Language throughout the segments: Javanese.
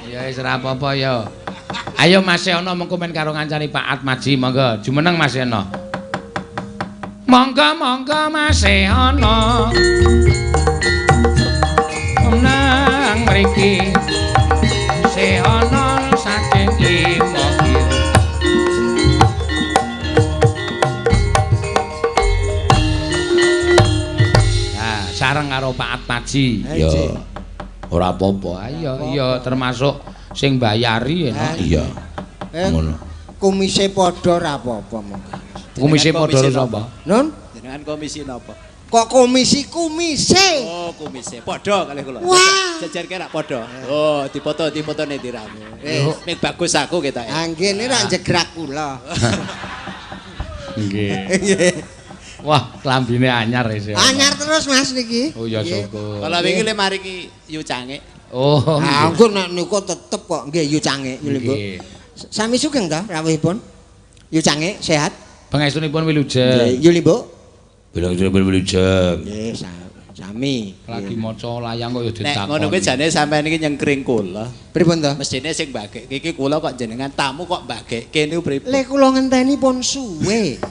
Ya wis ora apa-apa ya. Ayo Mas Seno mengko men karo ngancani Pak Atmaji, monggo. Jumeneng Mas Seno. Monggo monggo Mas Seno. Menang mriki. Seno saking Imogiri. Nah, sareng karo Pak Atmaji. Ya. Ora apa-apa. Iya, iya termasuk sing bayari ya. Iya. Ngono. Kumise padha ora apa-apa monggo. Kumise padha karo sapa? Nun? Jenengan komisi napa? Kok komisi kumise? Oh, kumise. Padha kalih kula. Jejerke rak padha. Oh, dipoto-dipotone dirame. Wis bagus aku ketoke. Ha nggih niki rak jegrak kula. Nggih. Wah, klambine anyar wis. Anyar terus Mas niki. Oh ya syukur. Kala wingi le maringi yu cangik. Oh, ha engko nek niku tetep kok nggih yu cangik nggih. Sami sugeng ta rawuhipun? Yu cangik sehat? Pangestunipun wilujeng. Nggih, yu Limbuk. Wilujeng wilujeng. Nggih, sami. Lagi maca layang kok ya ditakoni. Nek ngono kuwi jane sampean iki nyengkring kula. Pripun to? Mestine sing mbagek iki kula kok jenengan tamu kok mbagekke niku pripun? Le kula ngenteni pun suwe.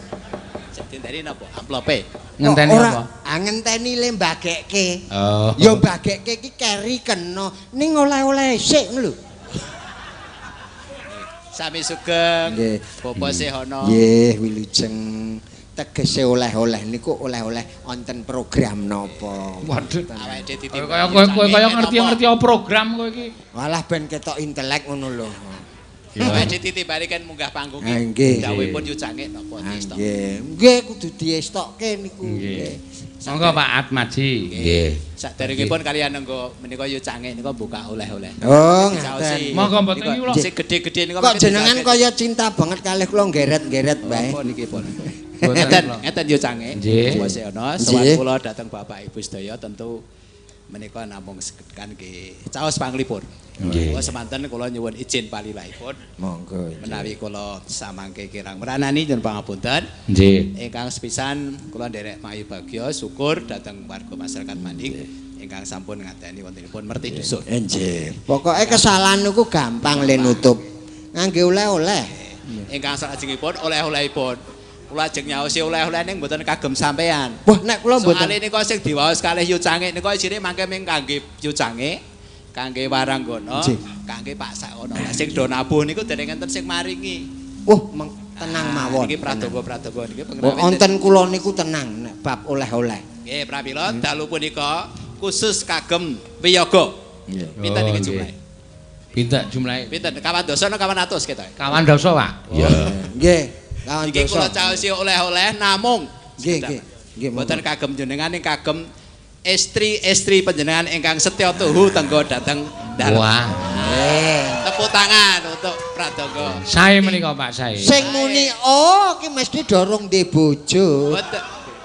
Ngenteni napa? Amplope. Ngenteni apa? Ah ngenteni le mbagekke. Oh. Ya mbagekke iki keri kena ning oleh-oleh sik ngono lho. Sami sugeng. Bapak Sehono. Nggih, wilujeng. Tegese oleh-oleh niku oleh-oleh wonten program napa. Waduh. Awake dhewe dititip. Kaya kowe kaya ngerti-ngerti program kowe iki. Walah ben ketok intelek ngono lho. Awake dhewe dititipane kan munggah panggung iki. Dawuhipun yu cangik napa diestok. Nggih. Nggih kudu diestokke niku. Nggih. Monggo Pak Atmaji. Nggih. Saderengipun kaliyan nenggo menika yu cangik nika buka oleh-oleh. Oh, ngaten. Monggo mboten iki kula. Sing gedhe-gedhe nika kok jenengan kaya cinta banget kalih kula geret-geret bae. Apa niki pun. Ngeten, ngeten yo cangik. Bapak Sehono, sowan kula dhateng Bapak Ibu sedaya tentu menika namung sekedkan nggih caos panglipur. Nggih. Kula semanten kula nyuwun izin palilahipun. Monggo. Menawi kula samangke kirang meranani nyuwun pangapunten. Nggih. Ingkang sepisan kula nderek mayubagya syukur dhateng warga masyarakat Manding ingkang sampun ngadani wontenipun merti dusun. Nggih. Pokoke kesalahan niku gampang le nutup. Ngangge oleh-oleh. Ingkang salajengipun oleh-olehipun. Kula ajeng nyaosi oleh-oleh ning mboten kagem sampean. Wah, nek kula mboten. Soale nika sing diwaos kalih yu cangik nika isine mangke ming kangge yu cangik, kangge waranggana, kangge Pak Sakono. Lah sing do nabuh niku dereng enten sing maringi. Wah, tenang mawon. Niki pradoga-pradoga niki pengrawit. Wonten kula niku tenang nek bab oleh-oleh. Nggih, pramila dalu punika khusus kagem wiyaga. Nggih. Pinten niki jumlahe? Pinten jumlahe? Pinten? Kawan dasa napa kawan atus ketoke? Kawan dasa, Pak. Iya. Nggih. Iki kula caosi oleh-oleh namung nggih nggih nggih mboten kagem jenengan ing kagem estri-estri panjenengan ingkang setya tuhu tenggo dhateng dalem. Wah. Tepuk tangan untuk Pradoga. Sae menika Pak sae. Sing muni oh ki mesti dorong ndek bojo. Mboten.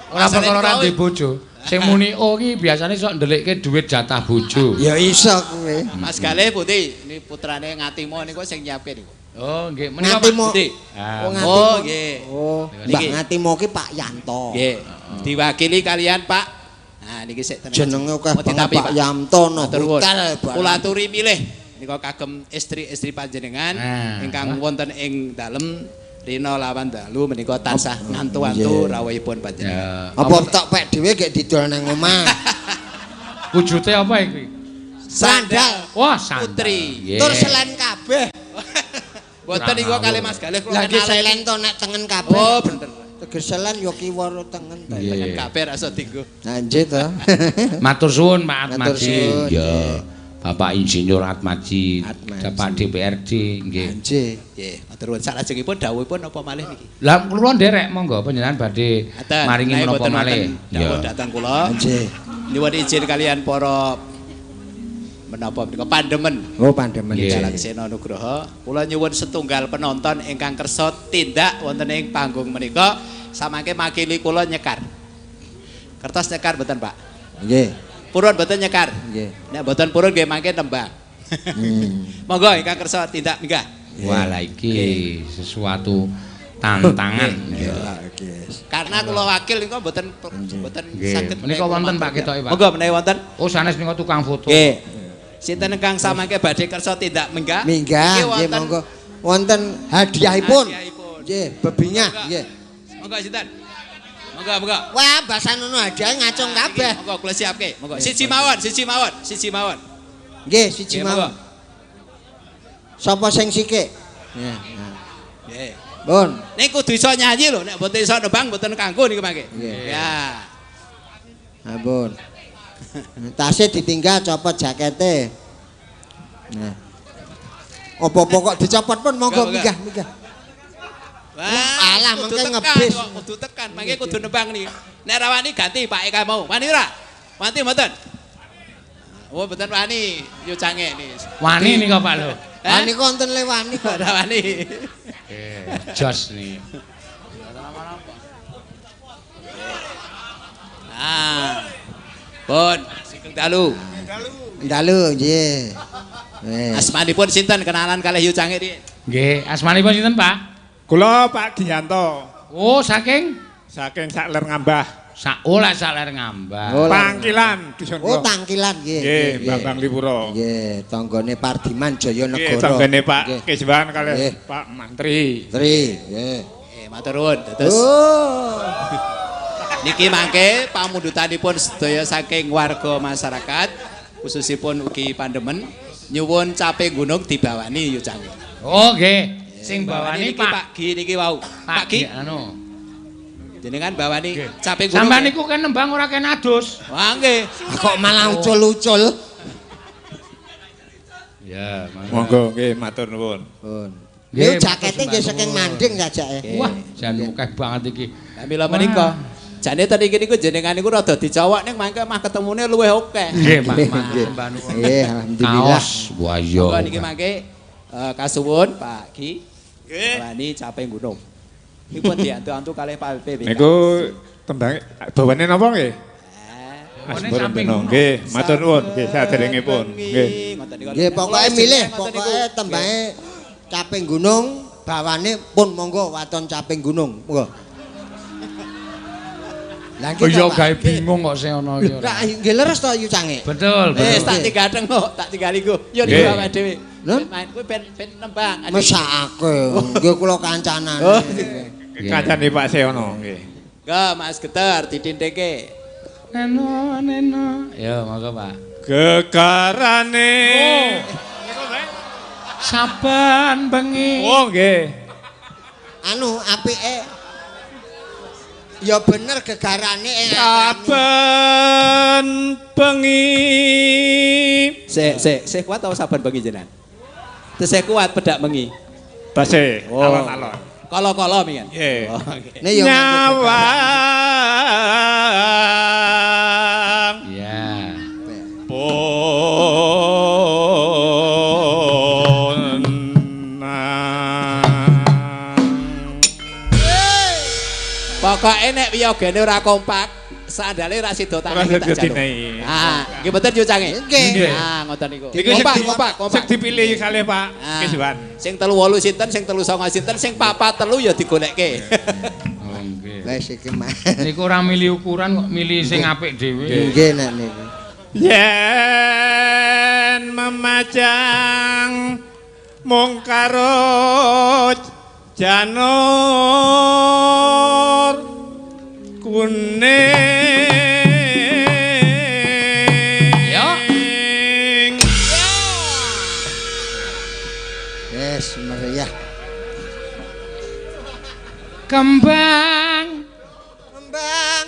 Ora perkara ora ndek bojo. Sing muni oh ki biasane sok ndelikke dhuwit jatah bojo. Ya iso kuwi. Mas Galih pundi? Ini putrane Ngatimo niku sing nyiapke niku. Oh nggih, menika Pak. Oh nggih. Oh, Mbak Ngatimo ki Pak Yanto. Nggih. Diwakili kalian Pak. Nah niki sik tenang. Jenenge akeh banget Pak Yanto no hotel. Kula aturi milih nika kagem estri-estri panjenengan ingkang wonten ing dalem rina lawan dalu menika tansah ngantu-antu rawuhipun panjenengan. Apa tok pek dhewe gek didol nang omah. Wujute apa iki? Sandal. Wah, sandal. Putri. Tur selen kabeh. Mboten niku kalih Mas Galih kula kenal. Lha selen to nek tengen kabeh. Oh, bener. Teges selen ya kiwa tengen to. Tengen kabeh ra iso dienggo. Nah, nggih to. Matur suwun Pak Atmaji. Ya. Bapak Insinyur Atmaji, Bapak DPRD nggih. Nggih. Nggih, matur nuwun. Salajengipun dawuhipun napa malih niki? Lah kula nderek monggo panjenengan badhe maringi menapa malih. Dawuh dhateng kula. Nggih. Nyuwun izin kalian para menapa menika pandemen. Oh, pandemen. Dalang Sena Nugroho. Kula nyuwun setunggal penonton ingkang kersa tindak wonten ing panggung menika samangke makili kula nyekar. Kertas nyekar mboten, Pak? Nggih. Purun mboten nyekar? Nggih. Nek mboten purun nggih mangke nembang. Monggo ingkang kersa tindak minggah. Wah, lha iki sesuatu tantangan. Karena kula wakil niku mboten mboten saged. Menika wonten Pak ketoke, Pak. Monggo menawi wonten. Oh, sanes menika tukang foto. Nggih. Sinten ingkang samangke badhe kersa tindak minggah? Minggah, nggih monggo. Wonten hadiahipun. Nggih, bebingah nggih. Monggo sinten? Monggo, monggo. Wah, basanono hadiah ngacung kabeh. Monggo kula siapke. Monggo. Siji mawon, siji mawon, siji mawon. Nggih, siji mawon. Sapa sing sikik? Nggih. Nggih. Pun. Nek kudu iso nyanyi lho, nek mboten iso nembang mboten kanggo niku mangke. Ya. Ampun. Tase ditinggal copot jakete. Nah. Apa-apa kok dicopot pun monggo minggah, minggah. Wah, alah mengke ngebis. Kudu tekan, mangke kudu nembang niki. Nek ra wani ganti Pak Eka mau. Wani ora? Wani mboten? Oh, mboten wani yo cange niki. Wani nika Pak lho. Wani kok wonten le wani kok ora wani. Jos niki. Ah. Pun, sugeng dalu. Dalu nggih. Asmanipun sinten kenalan kalih yu cange riyin? Nggih, asmanipun sinten, Pak? Kula Pak Giyanto. Oh, saking? Saking Sakler Ngambah. Sakler Ngambah. Oh, Tangkilan dusun kula. Oh, Tangkilan nggih. Nggih, Bambang Lipuro. Nggih, tanggane Pardiman Jayanegara. Nggih, tanggane Pak Kiswan kalih Pak Mantri. Tri, nggih. Nggih, matur nuwun. Dados. Oh. Niki mangke pamundutanipun sedaya saking warga masyarakat khususipun ugi pandemen nyuwun cape gunung dibawani yu cange. Oh nggih, sing bawani Pak Pak Gi niki wau. Pak Gi anu. Jenengan bawani cape gunung. Sampeyan niku kan nembang ora kena adus. Wah nggih. Kok malah ucul-ucul. Ya, monggo nggih matur nuwun. Pun. Nggih jakete nggih saking manding jajake. Wah, jan akeh banget iki. Lah mila menika jane ten iki niku jenengan niku rada dicowok ning mangke mah ketemune luwih akeh. Nggih, Pak. Nggih, alhamdulillah. Wah iya. Monggo niki mangke kasuwun Pak Gi. Nggih. Bawani cape gunung. Niku pun diantu-antu kalih Pak BP. Niku tembang bawane napa nggih? Nggih, matur nuwun nggih saderengipun. Nggih. Nggih, pokoke milih, pokoke tembange cape gunung, bawane pun monggo waton cape gunung. Monggo. Lah iki yo gawe bingung kok sing ana iki ora. Lah nggih leres to yu cange. Betul, betul. Wis tak tinggal kok, tak tinggal iku. Yo niku awake dhewe. Main kuwi ben nembang. Mesakake. Nggih kula kancanane. Kancane Pak Seono nggih. Nggih, Mas Geter ditindheke. Neno neno. Ya monggo Pak. Gegarane. Saben bengi. Oh nggih. Anu apike ya bener gegarane saben bengi. Sik sik sik kuat tau saben bengi jenengan? Tesih kuat pedak bengi. Tasih alon-alon. Kala-kala mingen. Nggih. Oh, nyawang. Iya. Pon. Pokoke nek wiyogane ora kompak, sandale ora sida tak jaluk. Ah, nggih mboten yo cange. Nggih. Ah, ngoten niku. Kompak, kompak, kompak. Sing dipilih kalih Pak Kiswan. Sing 38 sinten, sing 39 sinten, sing 43 ya digolekke. Oh, nggih. Wis iki mah. Niku ora milih ukuran kok milih sing apik dhewe. Nggih nek niku. Yen memajang mung karo janur kuning. Ya. Yes, meriah. Kembang. Kembang.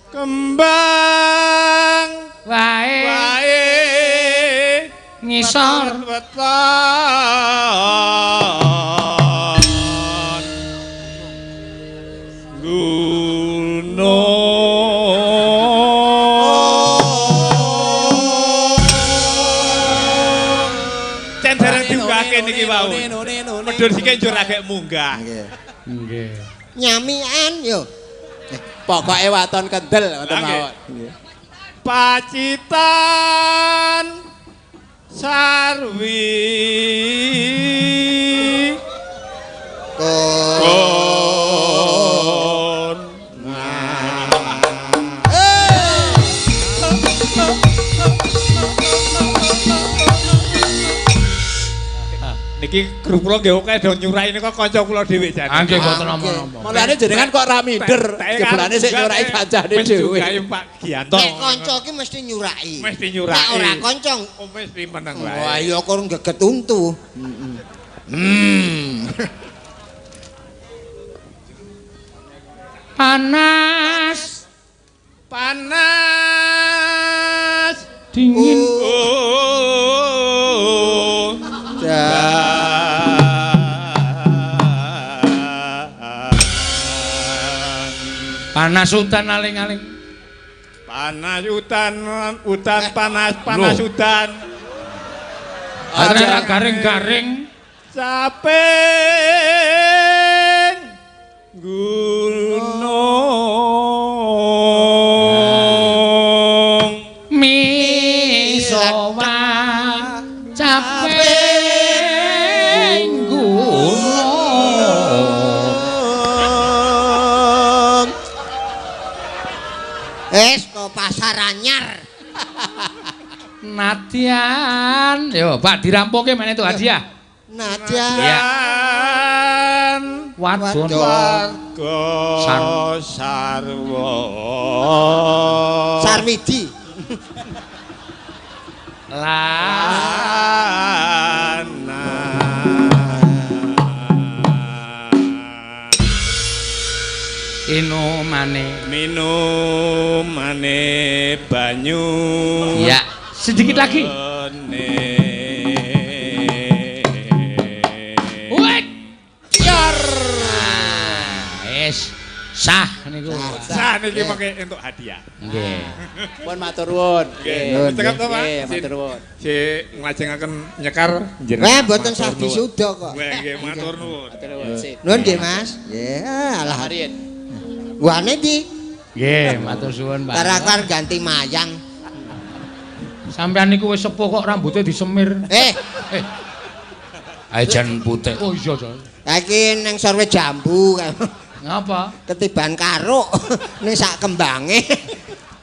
Kembang. Wae. Wae. Ngisor. Weton. Gunung. Cen dereng diunggahke niki wau. Medhur sike njur agek munggah. Nggih. Nggih. Nyamian yo. Pokoke waton kendel ngoten mawon. Pacitan sarwi kon. Niki grup kula nggih akeh do nyurai nika kanca kula dhewe jane. Ah nggih mboten napa-napa. Mulane jenengan kok ra minder, jebulane sik nyurai kancane dhewe. Pak Gianto. Nek kanca ki mesti nyurai. Mesti nyurai. Nek ora kanca mesti meneng wae. Wah iya kok geget untu. Panas. Panas. Dingin. Panas udan aling-aling. Panas udan, udan panas, panas udan. Aja garing-garing. Caping gunung. Misowa caping gunung. Es ke pasar anyar. Nadyan, yo Pak dirampoke meneh itu hadiah. Nadyan. Ya. Wadon warga sarwa. Sarwidi. Lanang. Inumane minumane banyu. Ya, sedikit lagi. Sah niku. Sah niki mengke entuk hadiah. Nggih. Pun matur nuwun. Nggih. Cekap to, Pak. Nggih, matur nuwun. Si nglajengaken nyekar njenengan. Weh, mboten sah disuda kok. Nggih, matur nuwun. Matur nuwun. Nuwun nggih, Mas. Nggih, alah. Riyen. Wane ndi? Nggih, matur suwun, Pak. Karakar ganti mayang. Sampeyan niku wis sepuh kok rambutnya disemir. Eh. Ae jan putih. Oh iya, Jan. Ha iki ning sorwe jambu. Ngapa? Ketiban karuk ning sak kembange.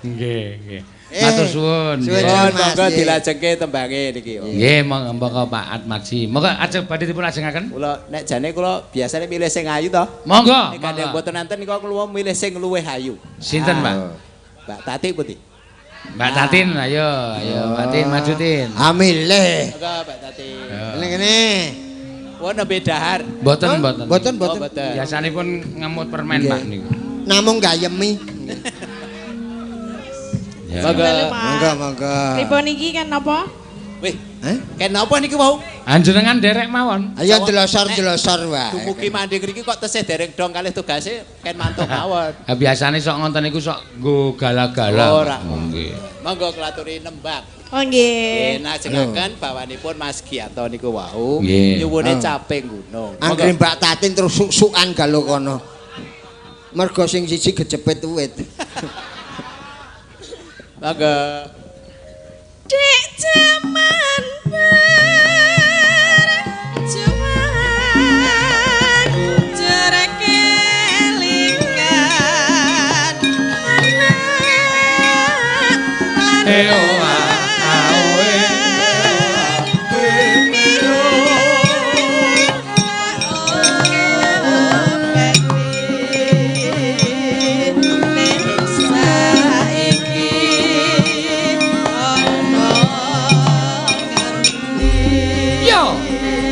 Nggih, nggih. Matur suwun. Suwun monggo dilajengke tembange niki. Nggih, monggo Pak Atmaji. Monggo ajeng badhe dipun lajengaken. Kula nek jane kula biasane milih sing ayu to. Monggo. Nek kandhane mboten nanten niku kula milih sing luwih ayu. Sinten, Pak? Mbak Tati pundi? Mbak Tatin, ayo, ayo Mbak Tatin maju Tin. Ah milih. Monggo Mbak Tatin. Kene kene. Wah nembe dahar. Mboten, mboten. Mboten, mboten. Biasanipun ngemut permen Pak niku. Namung gayemi. Monggo, monggo, monggo. Pripun iki kan napa? Wih, ken napa niki wau? Anjenengan derek mawon. Ayo delosor-delosor wae. Dumugi mandi ngriki kok tesih dereng dong kalih tugase ken mantuk mawon. Ha biasane sok ngonten niku sok nggo gala-gala. Ora. Nggih. Monggo klaturi nembang. Oh nggih. Nggih, najengaken bawanipun Mas Gianto niku wau nyuwune caping gunung. Anggere Mbak Tatin terus suk-sukan galo kono. Mergo sing siji kejepit wit. Monggo. Dek jaman berjuang jere kelingan anak lan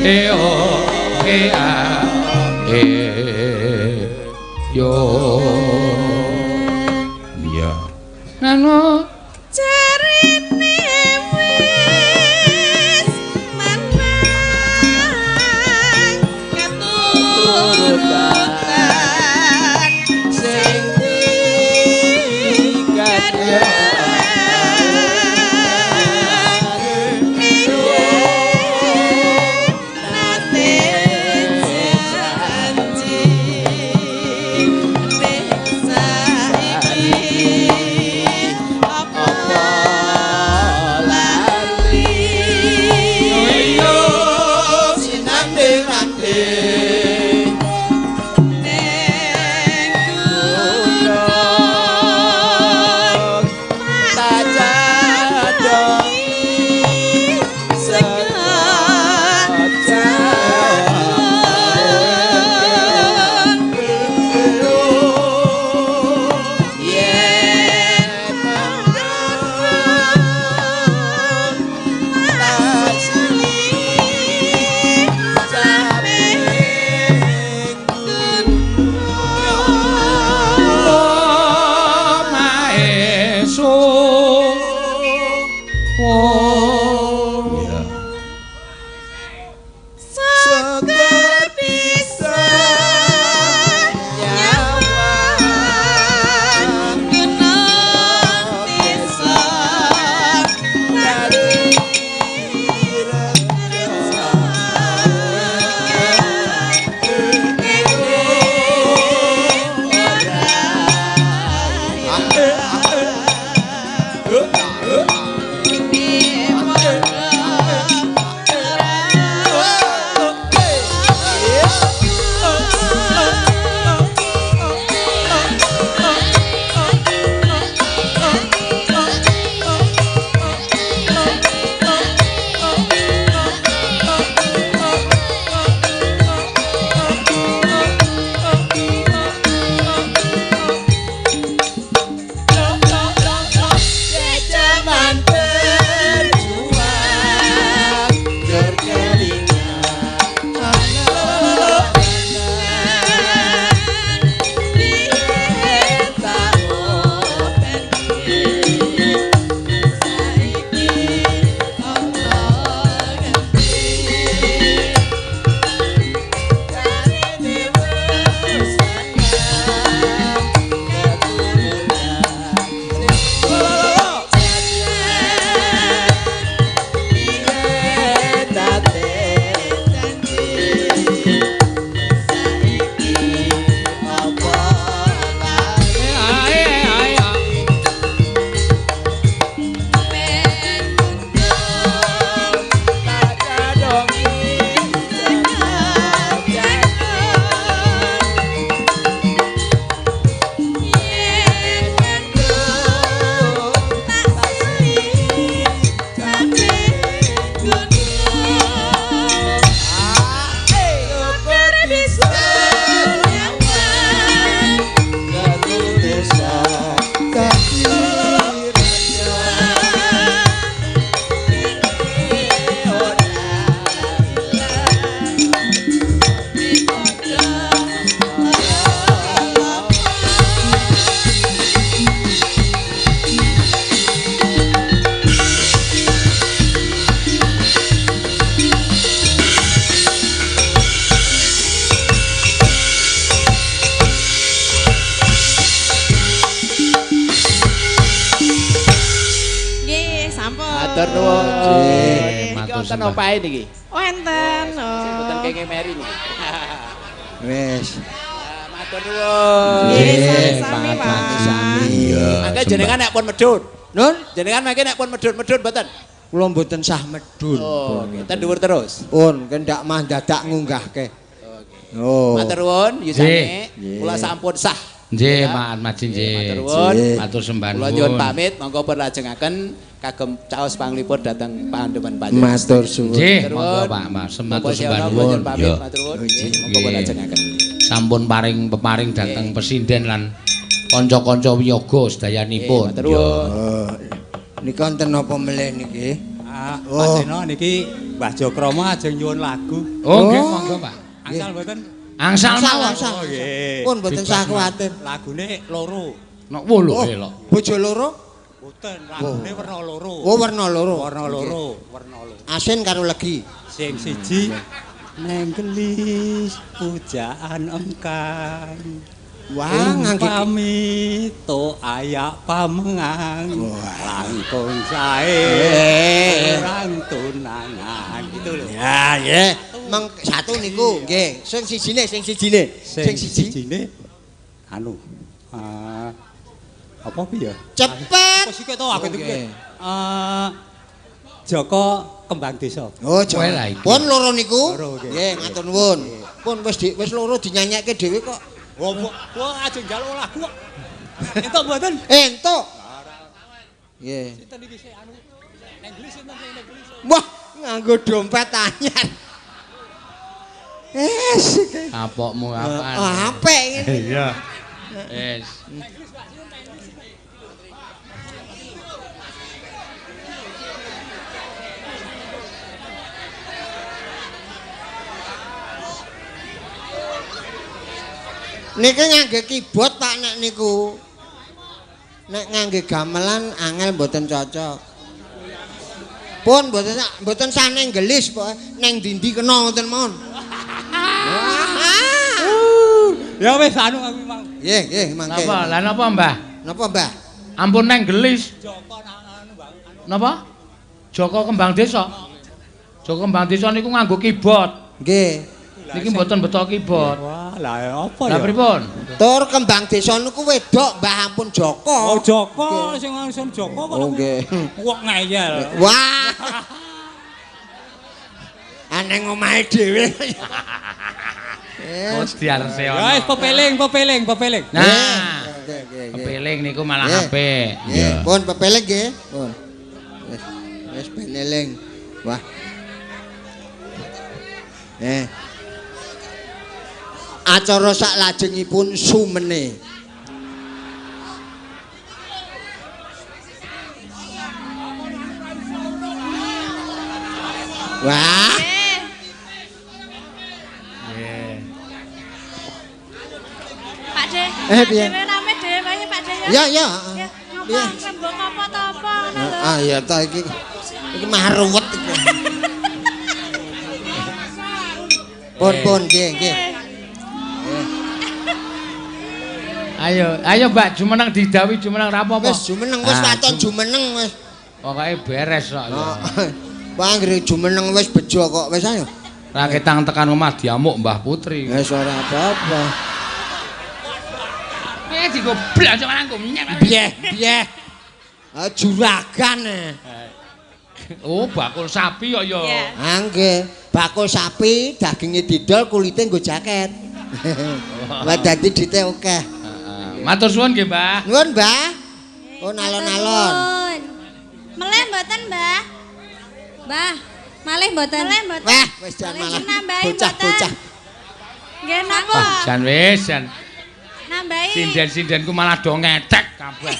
E O E A E yo iya nano jarine wis menang keturutan sing digadang. Iya. Syukur bisa nyawang gunung desa dadi reja Zaman berjuang Nggih, sampun. Matur nuwun. Nggih, Niki matur wonten sembah. opahe niki. Wonten. Sing mboten kenging meri niki. Wis. Matur nuwun. Nggih, sami-sami, Pak Pak. Iya. Mangke jenengan nek pun medhun. Nun, Jenengan mangke nek pun medhun-medhun mboten. kula mboten sah medhun. Oh, kita dhuwur terus. Pun kendak mah dadak ngunggahke. Oh. Matur nuwun yusane. Nggih. Kula sampun sah. Nggih, Pak Atmaji nggih. Matur nuwun. Matur sembah Kula nyuwun nuwun. pamit, monggo pun lajengaken kagem caos panglipur dhateng pandemen panjenengan. Matur suwun. Nggih, Matur monggo nuwun. Pak, Mas. Matur Bapak sembah Seno, kula nuwun. nyuwun pamit, Iya. matur nuwun. Nggih, monggo pun Nggih. lajengaken. Sampun paring peparing dhateng pesinden lan kanca-kanca wiyaga sedayanipun. Nggih, matur nuwun. Oh. Niki wonten napa melih niki? Ah, Oh. Pak Seno niki Mbah Jokromo ajeng nyuwun lagu. Oh, nggih, monggo Pak. Angsal mboten? Angsal Angsal, mawon. angsal. Oh, nggih. Pun mboten sah kuwatir. Lagune loro. Nok wolo Oh, elok. bojo loro? Mboten, lagune werna loro. Oh, werna loro. Werna loro, werna loro. Asin karo legi. Sing siji neng gelis pujaan engkang. Wah, ngangge pamit to ayak pamengang. Langkung sae Eh. orang tunangan gitu lho. Ya, nggih. Meng satu niku nggih. Sing sijine, sing sijine. Sing sijine anu apa piye ya? Cepet. Kok sik to aku Oke. iki. Joko Kembang Desa. Oh, Kowe lah iki. Pun loro niku. Loro, nggih. Nggih, matur nuwun. Pun wis di, wis loro dinyanyekke dhewe kok. Wah, wah ajeng njaluk lagu kok. Entuk mboten? Entuk. Nggih. Sinten iki sik anu? Neng gelis sinten sing neng gelis? Wah, nganggo dompet anyar. Eh, Kapokmu apaan? Oh, apik ngene. Iya. Wis. Niki ngangge keyboard Pak nek niku. Nek ngangge gamelan angel mboten cocok. Pun mboten mboten sah neng gelis pokoke neng dindi kena ngoten mawon. Ya wis anu aku mau. Nggih, nggih mangke. Napa? Lah napa, Mbah? Napa, Mbah? Ampun neng gelis. Joko anu, Mbah. Napa? Joko Kembang Desa. Joko Kembang Desa niku nganggo keyboard. Nggih. Niki mboten beto keyboard. Wah, lah apa Lah ya? pripun? Tur Kembang Desa niku wedok, Mbah, ampun Joko. Oh, Joko sing langsung Joko kok. Oh, nggih. Wong ngeyel. Wah. Aneng omahe dhewe. Oh, diarse Ya wis pepeling, pepeling, pepeling. Nah, Nggih, nggih, nggih. pepeling niku malah Nggih. apik. Nggih, pun pepeling nggih. Pun. Wis wis ben eling. Wah. Eh. Acara sak lajengipun sumene. Wah, Nggih. Nggih. Pak De. Eh, piye? Dhewe rame dhewe wae Pak De ya. ya ya. Ya, ngopo Piye? rembug apa ta apa ngono lho. Ah ya ta iki. Iki mah ruwet iki. Pun pun nggih nggih. Ayo, ayo Mbak jumeneng didhawuhi jumeneng ra apa-apa. Wis jumeneng wis Ah, waton jumeneng wis. Pokoke beres kok. ya. Oh. Wah anggere jumeneng wis bejo kok wis ayo. Ra ketang tekan omah diamuk Mbah Putri. Wis ora apa-apa. Eh digoblok aja marangku. Bieh, bieh. Ah juragan e. Oh, bakul sapi kok ya. Iya. Ah nggih, bakul sapi daginge didol kulite nggo jaket. Wah dadi dite akeh. Heeh. Matur suwun nggih, Mbah. Nuwun, Mbah. Oh alon-alon. Meleh mboten, Mbah? Mbah, malih mboten. Meleh mboten. Wah, wis jan Malih malah nambahi bocah-bocah. Nggih napa? Wah, jan wis jan. Nambahi. Sinden-sindenku malah do ngetek kabeh.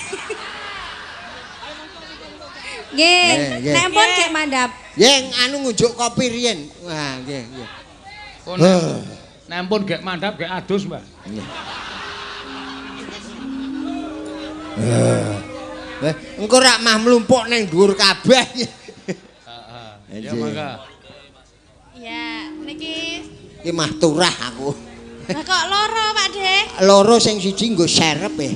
Nggih. Nggih, nggih. Nek pun gek mandap. Yen anu ngunjuk kopi riyen. Wah, nggih, nggih. Oh, nek pun gek mandap gek adus, Mbah. Eh, engko rak mah mlumpuk ning dhuwur kabeh. Heeh. Ya Nggih. mangga. Ya, niki Iki mah turah aku. Lah kok loro, Pak De? Loro sing siji nggo serep e.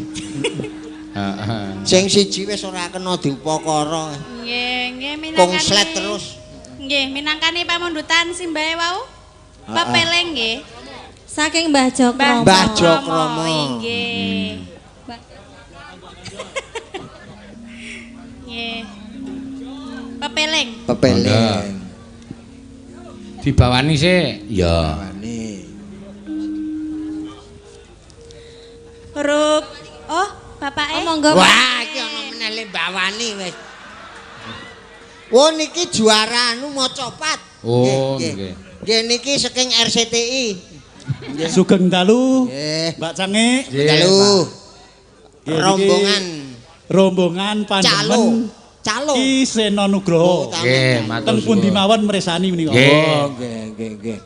Heeh. Sing siji wis ora kena diupakara. Nggih, nggih minangkani. Konslet terus. Nggih, minangkani pamundutan simbahe wau. Pepeling nggih. Saking Mbah Jokromo. Mbah Jokromo. Nggih. Mbah- Nggih. Pepeling. Pepeling. Dibawani sik. Ya. Bawani. Huruf Oh, bapake. Oh, monggo. Pak. Wah, iki ana meneh le bawani wis. Wah niki juara anu macapat. Oh, nggih. Nggih niki saking RCTI. Sugeng dalu, Nggih. Mbak Cange. Nggih, Dalu. Nggih, niki Rombongan Rombongan calo. pandemen Calo. Ki Sena Nugroho. Oh, Nggih, matur Teng pundi suwun. mawon mresani menika. Nggih. Oh, nggih nggih nggih.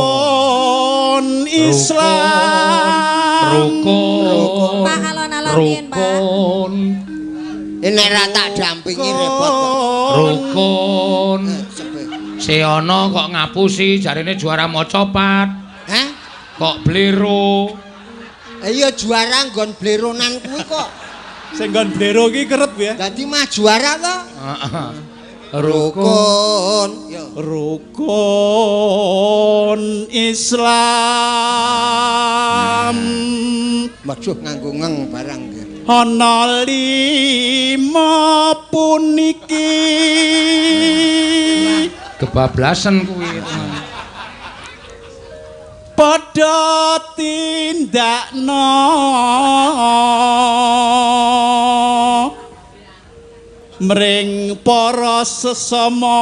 Rukun Islam. Rukun. Pak alon-alon riyen, Pak. Rukun. Ini nek ra tak dampingi repot kok. Rukun. Eh, sepe. Seana kok ngapusi jarine juara macapat. Hah? Kok blero. Eh, Iya juara nggon bleronan kuwi kok. Sing nggon blero ki kerep ya. Dadi mah juara to. Heeh. Rukun. Rukun. Yo. Rukun Islam. Waduh nganggo ngeng barang nggih. Ana lima puniki. Kebablasan kuwi. Padha tindakno mring para sesama.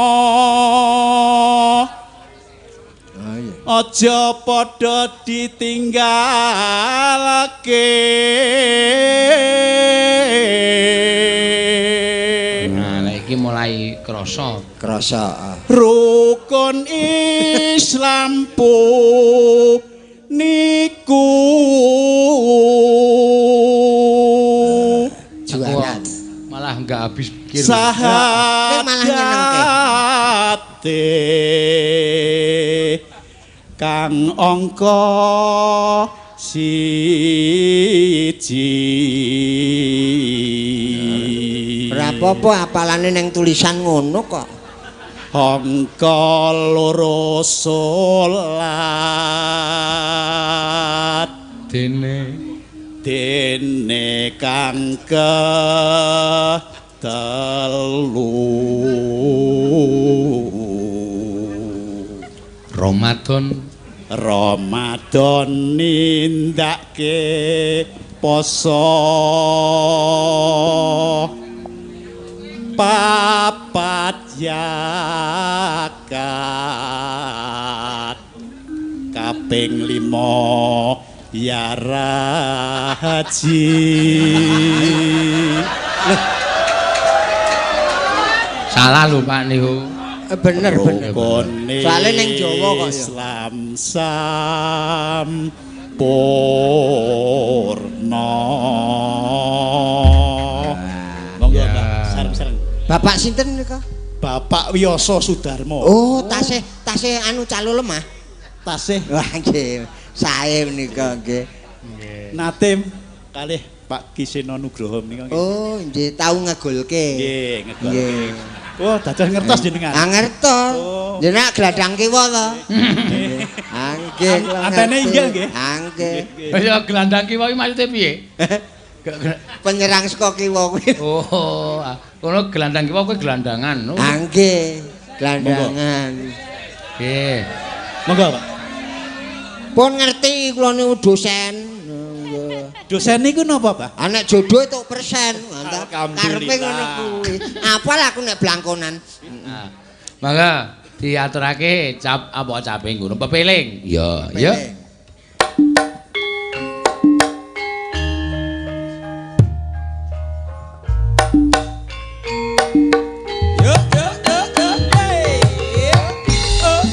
Ah iya. Aja padha ditinggalake. Nah, nek iki mulai krasa. Krasa. ah. Rukun Islam niku. Juara. Malah enggak habis pikir. Ning malah nyenengke. Sahadate kang angka 1. Ora apa-apa apalane ning tulisan ngono kok. Angka 2 salat Dene dene kang ketelu. Ramadan Ramadan nindake poso 4 yakat kaping 5 ya haji. Salah lho Pak niku. Bener bener. Rukune Soale ning Jawa kok ya. Islam sampurna. Monggo Mbak, sareng-sareng. Bapak sinten nika? Bapak Wiyoso Sudarmo. Oh, tasih tasih anu calo lemah. Tasih Wah nggih, sae menika nggih. nate kalih Pak Kiseno Nugroho menika nggih. Oh, nggih tau ngegolke. Nggih, ngegolke. Nggih. Wah, dados ngertos jenengan. Ah ngertos. Oh. Jenengan gladang kiwa to. Ah nggih, kula Antene ngerti. inggil nggih. Ah nggih. Ya gelandang kiwa iki maksude piye? Penyerang saka kiwa kuwi. Oh, kono gelandang kiwa kuwi gelandangan. Oh. Ah nggih, gelandangan. Nggih. Monggo, Pak. Pun ngerti kula niku dosen. Nggih. Dosen niku napa, Pak? Anak jodoh itu persen. Mantap. Alhamdulillah. Karepe ngono kuwi. Apal aku nek blangkonan. Nah, mangga diaturake cap apa caping ngono pepeling. Ya, ya. Yo yo yo yo. Hey. Oh oh oh oh oh oh oh.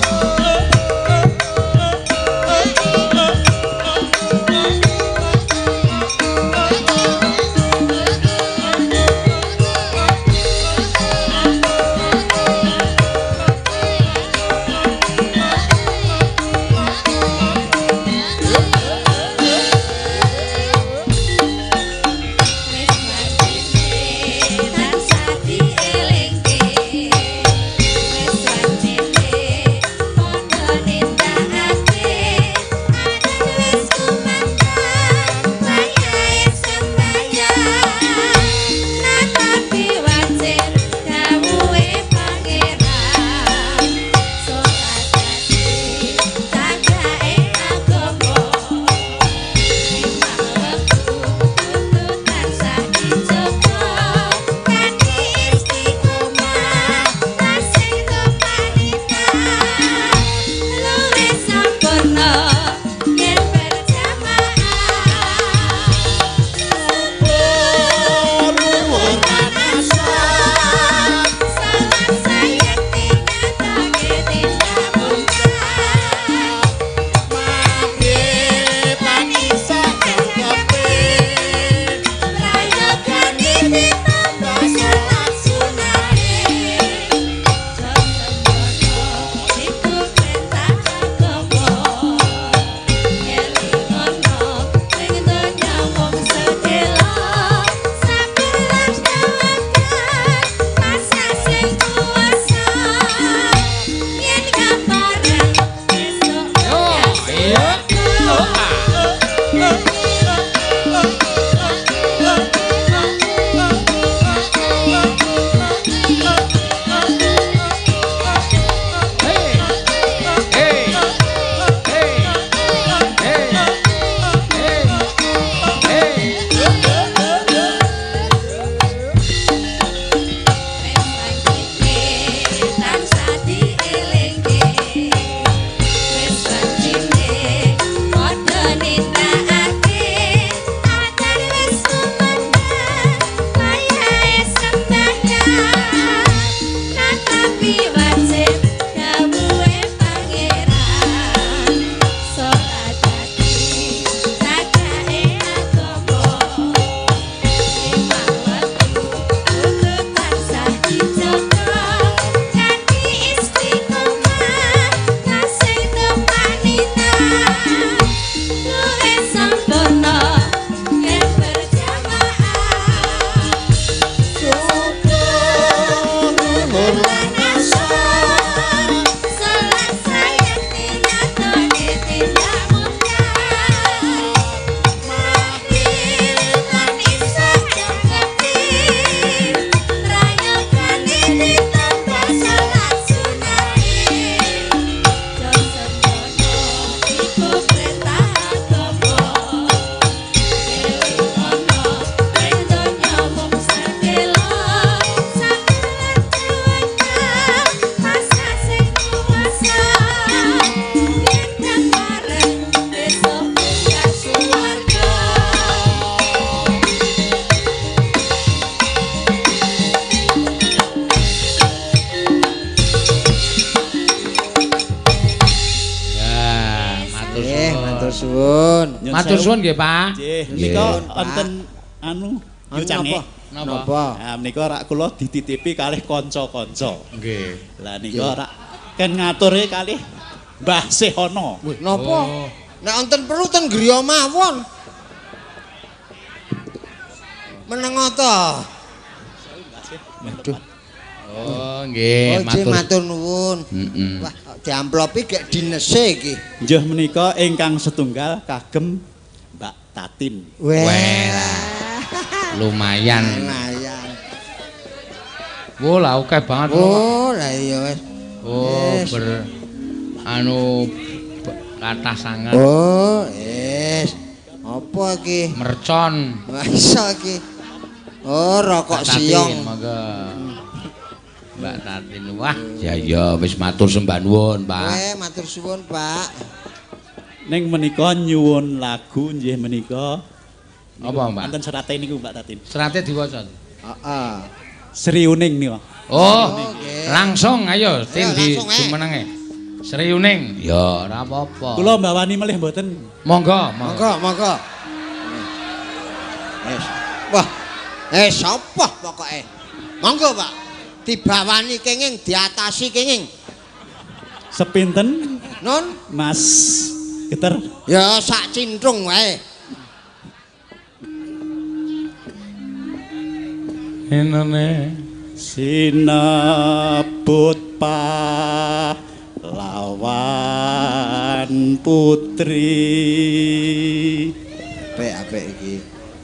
Nuwun. Matur suwun nggih, Pak. Nggih, menika wonten anu yo cange. Napa? Nah, menika rak kula dititipi kalih kanca-kanca. Nggih. Lah nika rak ken ngature kalih Mbah Sehono. Napa? Nek wonten perlu ten griya mawon. Meneng ta? Aduh. Oh, nggih, matur. Matur nuwun. Heeh. Wah, diamplopi gek dinese iki. Nggih menika ingkang setunggal kagem Mbak Tatin. Weh. Lumayan. Lumayan. Wo lah akeh banget. Oh, lah iya wis. Oh, ber anu kathah sanget. Oh, wis. Apa iki? Mercon. Wah, iso iki. Oh, rokok siong. Monggo. Mbak Tatin. Wah, ya ya wis matur sembah nuwun, Pak. Matur suwun, Pak. Ning menika nyuwun lagu nggih menika. Apa, Mbak? Wonten serate niku Mbak Tatin. Serate diwaca. Heeh. Sri Uning niku. Oh, langsung ayo tin di jumenenge. Sri Uning. Ya, ora apa-apa. Kula mbawani melih mboten. Monggo, monggo, monggo. Wis. Wah. Sapa pokoke? Monggo, Pak. Dibawani kenging, diatasi kenging. Sepinten? Nun, Mas Geter. Ya sak cintrung wae. Enane sinebut pahlawan putri. Apik-apik iki.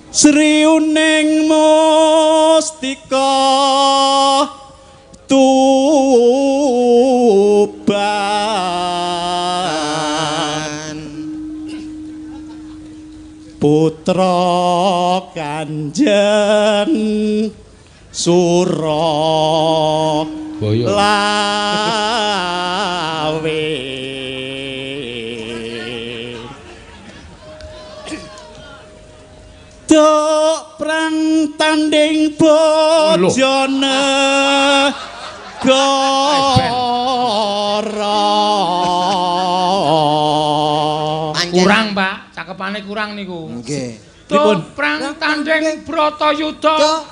Sri Uning Mustika Tuban putra Kanjeng Sura Lawe. Dok prang tanding bojone gora. Kurang, Pak. Cakepane kurang niku. Nggih. Dok prang tanding Bratayuda.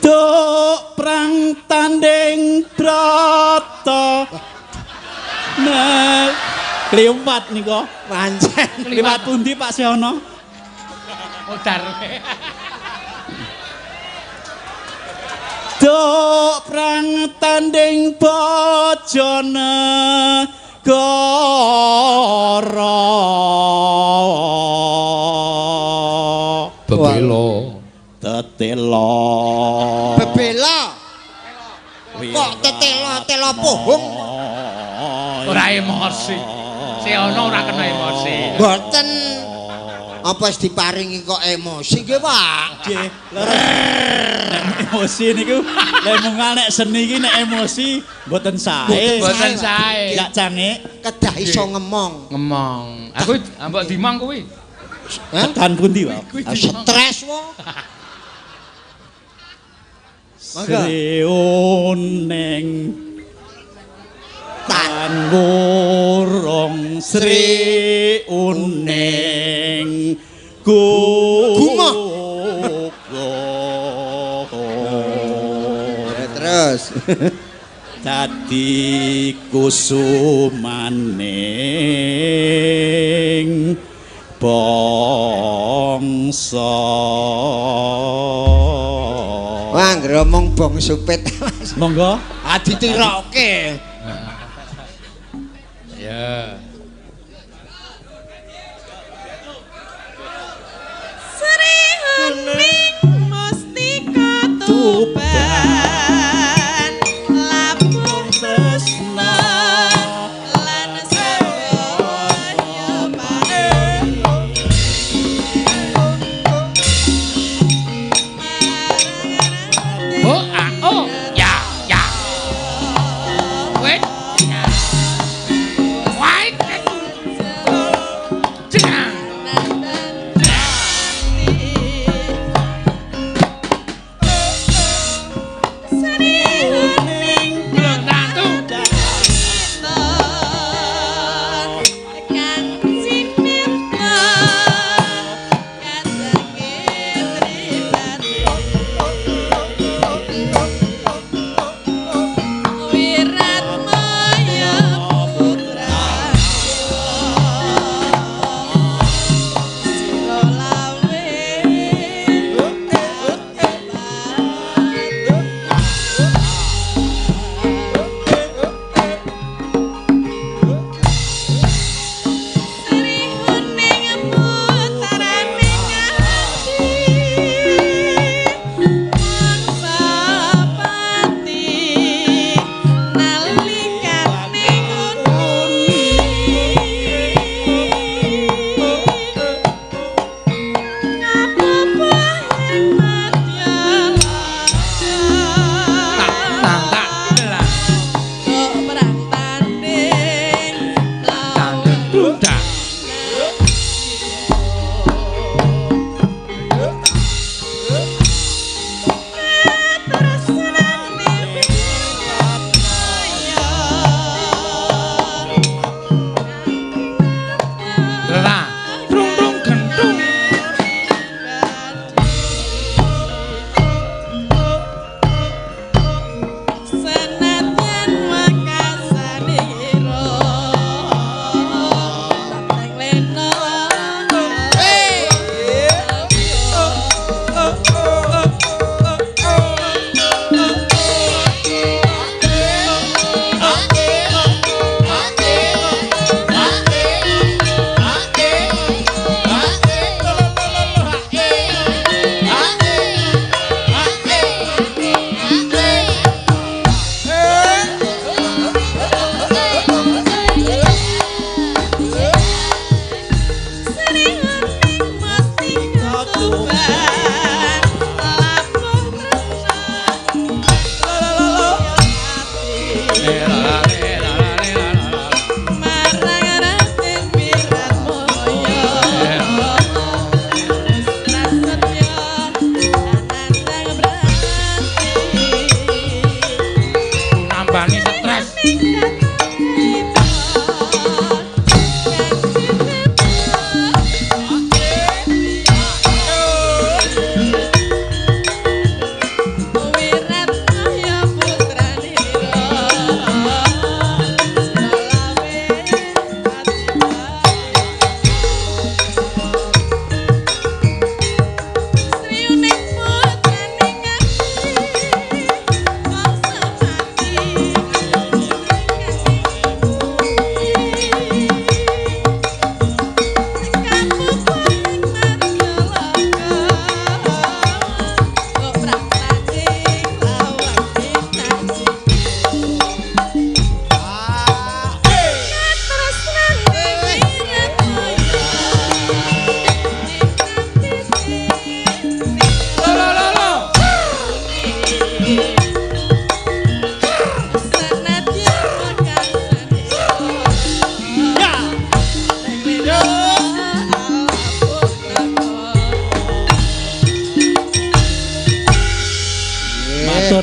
Dok prang tanding Brata. Nah, kliwat nika. Pancen. Kliwat pundi Pak Sehono? Modar. Dok prang tanding bojone gora. Bebelo. Tetela. Bebela. Kok tetela tela pohong? Ora emosi. Sehono ora kena emosi. Mboten. Apa wis diparingi kok emosi nggih, Pak? Nggih, leres. Nek emosi niku lek mungal nek seni iki nek emosi mboten sae. Mboten sae. Gak cange kedah iso ngemong. Ngemong. Aku mbok dimong kuwi. Tekan pundi, Pak? Stres wo. Sri Uning tan wurung Sri Uning gumoh. Terus dadi kusumaning bangsa. Wah, ngromong bong supit. Monggo. Ah ditiroke. Ya. Sri Uning Mustika Tuban labuh tresna lan sawonya paring. Oh, ah, oh, ya, ya. Wait. Wait. Jenang.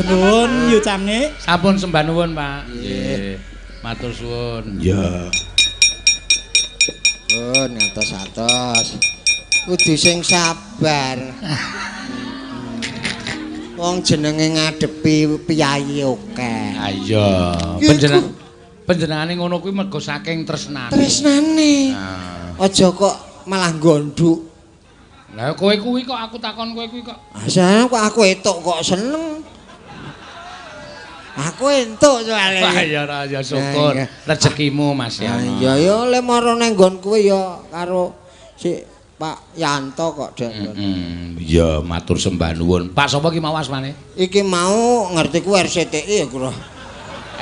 Matur nuwun Yu Cange. Sampun sembah nuwun, Pak. Nggih. Matur suwun. Iya. Pun atos-atos. Kudu sing sabar. Wong jenenge ngadepi piyayi akeh. Ha iya. Panjenengane ngono kuwi mergo saking tresnane. Tresnane. Aja kok malah gonduk. Lah kowe kuwi kok aku takon kowe kuwi kok. Asal kok aku entuk kok seneng. Aku entuk soalé. Wah ya ora ya syukur rezekimu Mas ya. Ya ya le mara nang nggon kowe ya karo si Pak Yanto kok Dek. Iya matur sembah nuwun. Pak sapa ki mau asmane? Iki mau ngertiku RCTI ya kula.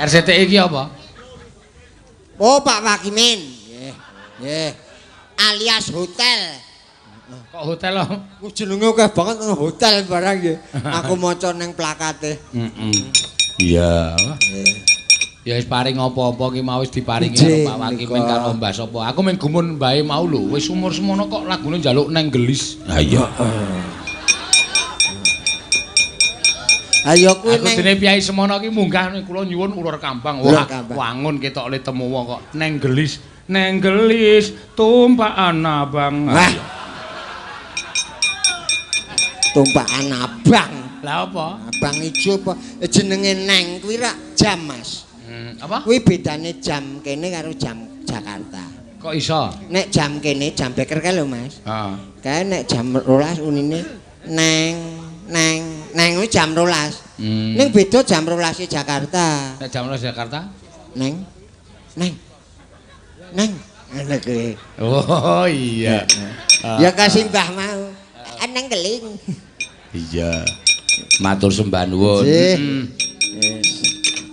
RCTI iki apa? Oh Pak Wakimin. Nggih. Nggih. Alias hotel. Kok hotel lho? Jenenge akeh banget nang hotel barang nggih. Aku maca ning plakate. Iya. Ya wis paring apa-apa ki mau wis diparingi karo Pak Wakimin karo Mbah sapa. Aku mung gumun mbahe mau lho, wis umur semono kok lagune njaluk neng gelis. Ha iya. Ayo kuwi neng. Aku dene piyai semono ki munggah kula nyuwun ulur kambang. Wah, wangun ketok le temu wong kok neng gelis. Neng gelis tumpakan abang. Wah. Tumpakan abang. Lah apa? Abang ijo apa jenenge neng kuwi rak jam, Mas. Apa? Kuwi bedane jam kene karo jam Jakarta. Kok iso? Nek jam kene jam beker kae lho, Mas. Heeh. Kae nek jam 12 unine neng neng neng kuwi jam 12. Ning beda jam 12 Jakarta. Nek jam 12 Jakarta? Neng neng neng ngene kuwi. Oh iya. Ya kasih mbah mau. Neng keling. Iya. Matur sembah nuwun.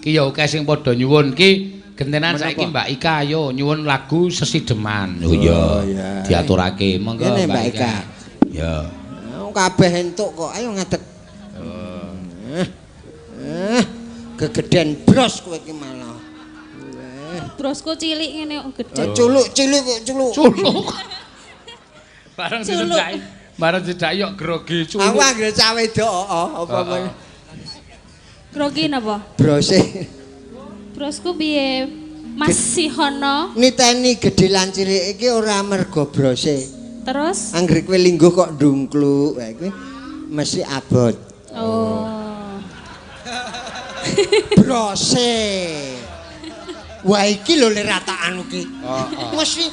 Ki ya akeh sing padha nyuwun ki gentenan saiki Mbak Ika ayo nyuwun lagu Sesideman. Oh iya. Diaturake monggo Mbak Ika. Ya. Kabeh entuk kok ayo ngadeg. Gegeden bros kowe iki malah. Brosku cilik ngene kok gedhe. Culuk cilik kok culuk. Culuk. Bareng dicedhaki. Bareng cedhaki kok grogi culuk. Aku anggere cah wedok apa apa. Grogi napa? Brose. Brosku piye? Mas Sihono. Niteni gedhe lan cilik iki ora mergo brose. Terus? Anggere kowe lingguh kok ndungkluk, wae kuwi mesti abot. Oh. Brose. Wah iki lho le ratakan iki. Heeh. Mesti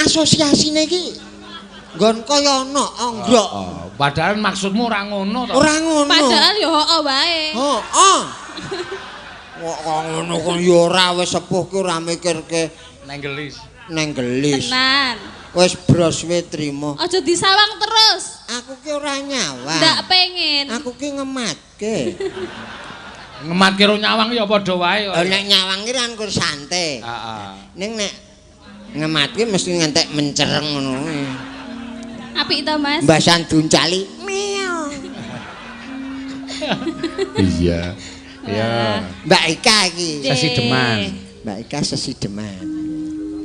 asosiasine iki nggon kaya ana anggrok. Padahal maksudmu ora ngono to. Ora ngono. Padahal ya heeh wae. Heeh. Kok ngono kok ya ora wis sepuh ki ora mikirke neng gelis. Neng gelis. Tenan. Wis bros we trimo. Aja disawang terus. Aku ki ora nyawang. Ndak pengen. Aku ki ngematke. Ngematke ro nyawang ya padha wae kok. Nek nyawang ki kan kur santai. Heeh. Ning nek ngematke mesti ngantek mencereng ngono. Apik to, Mas? Mbasan duncali. Meow. Iya. Iya. Mbak Ika iki sesideman. Mbak Ika sesideman.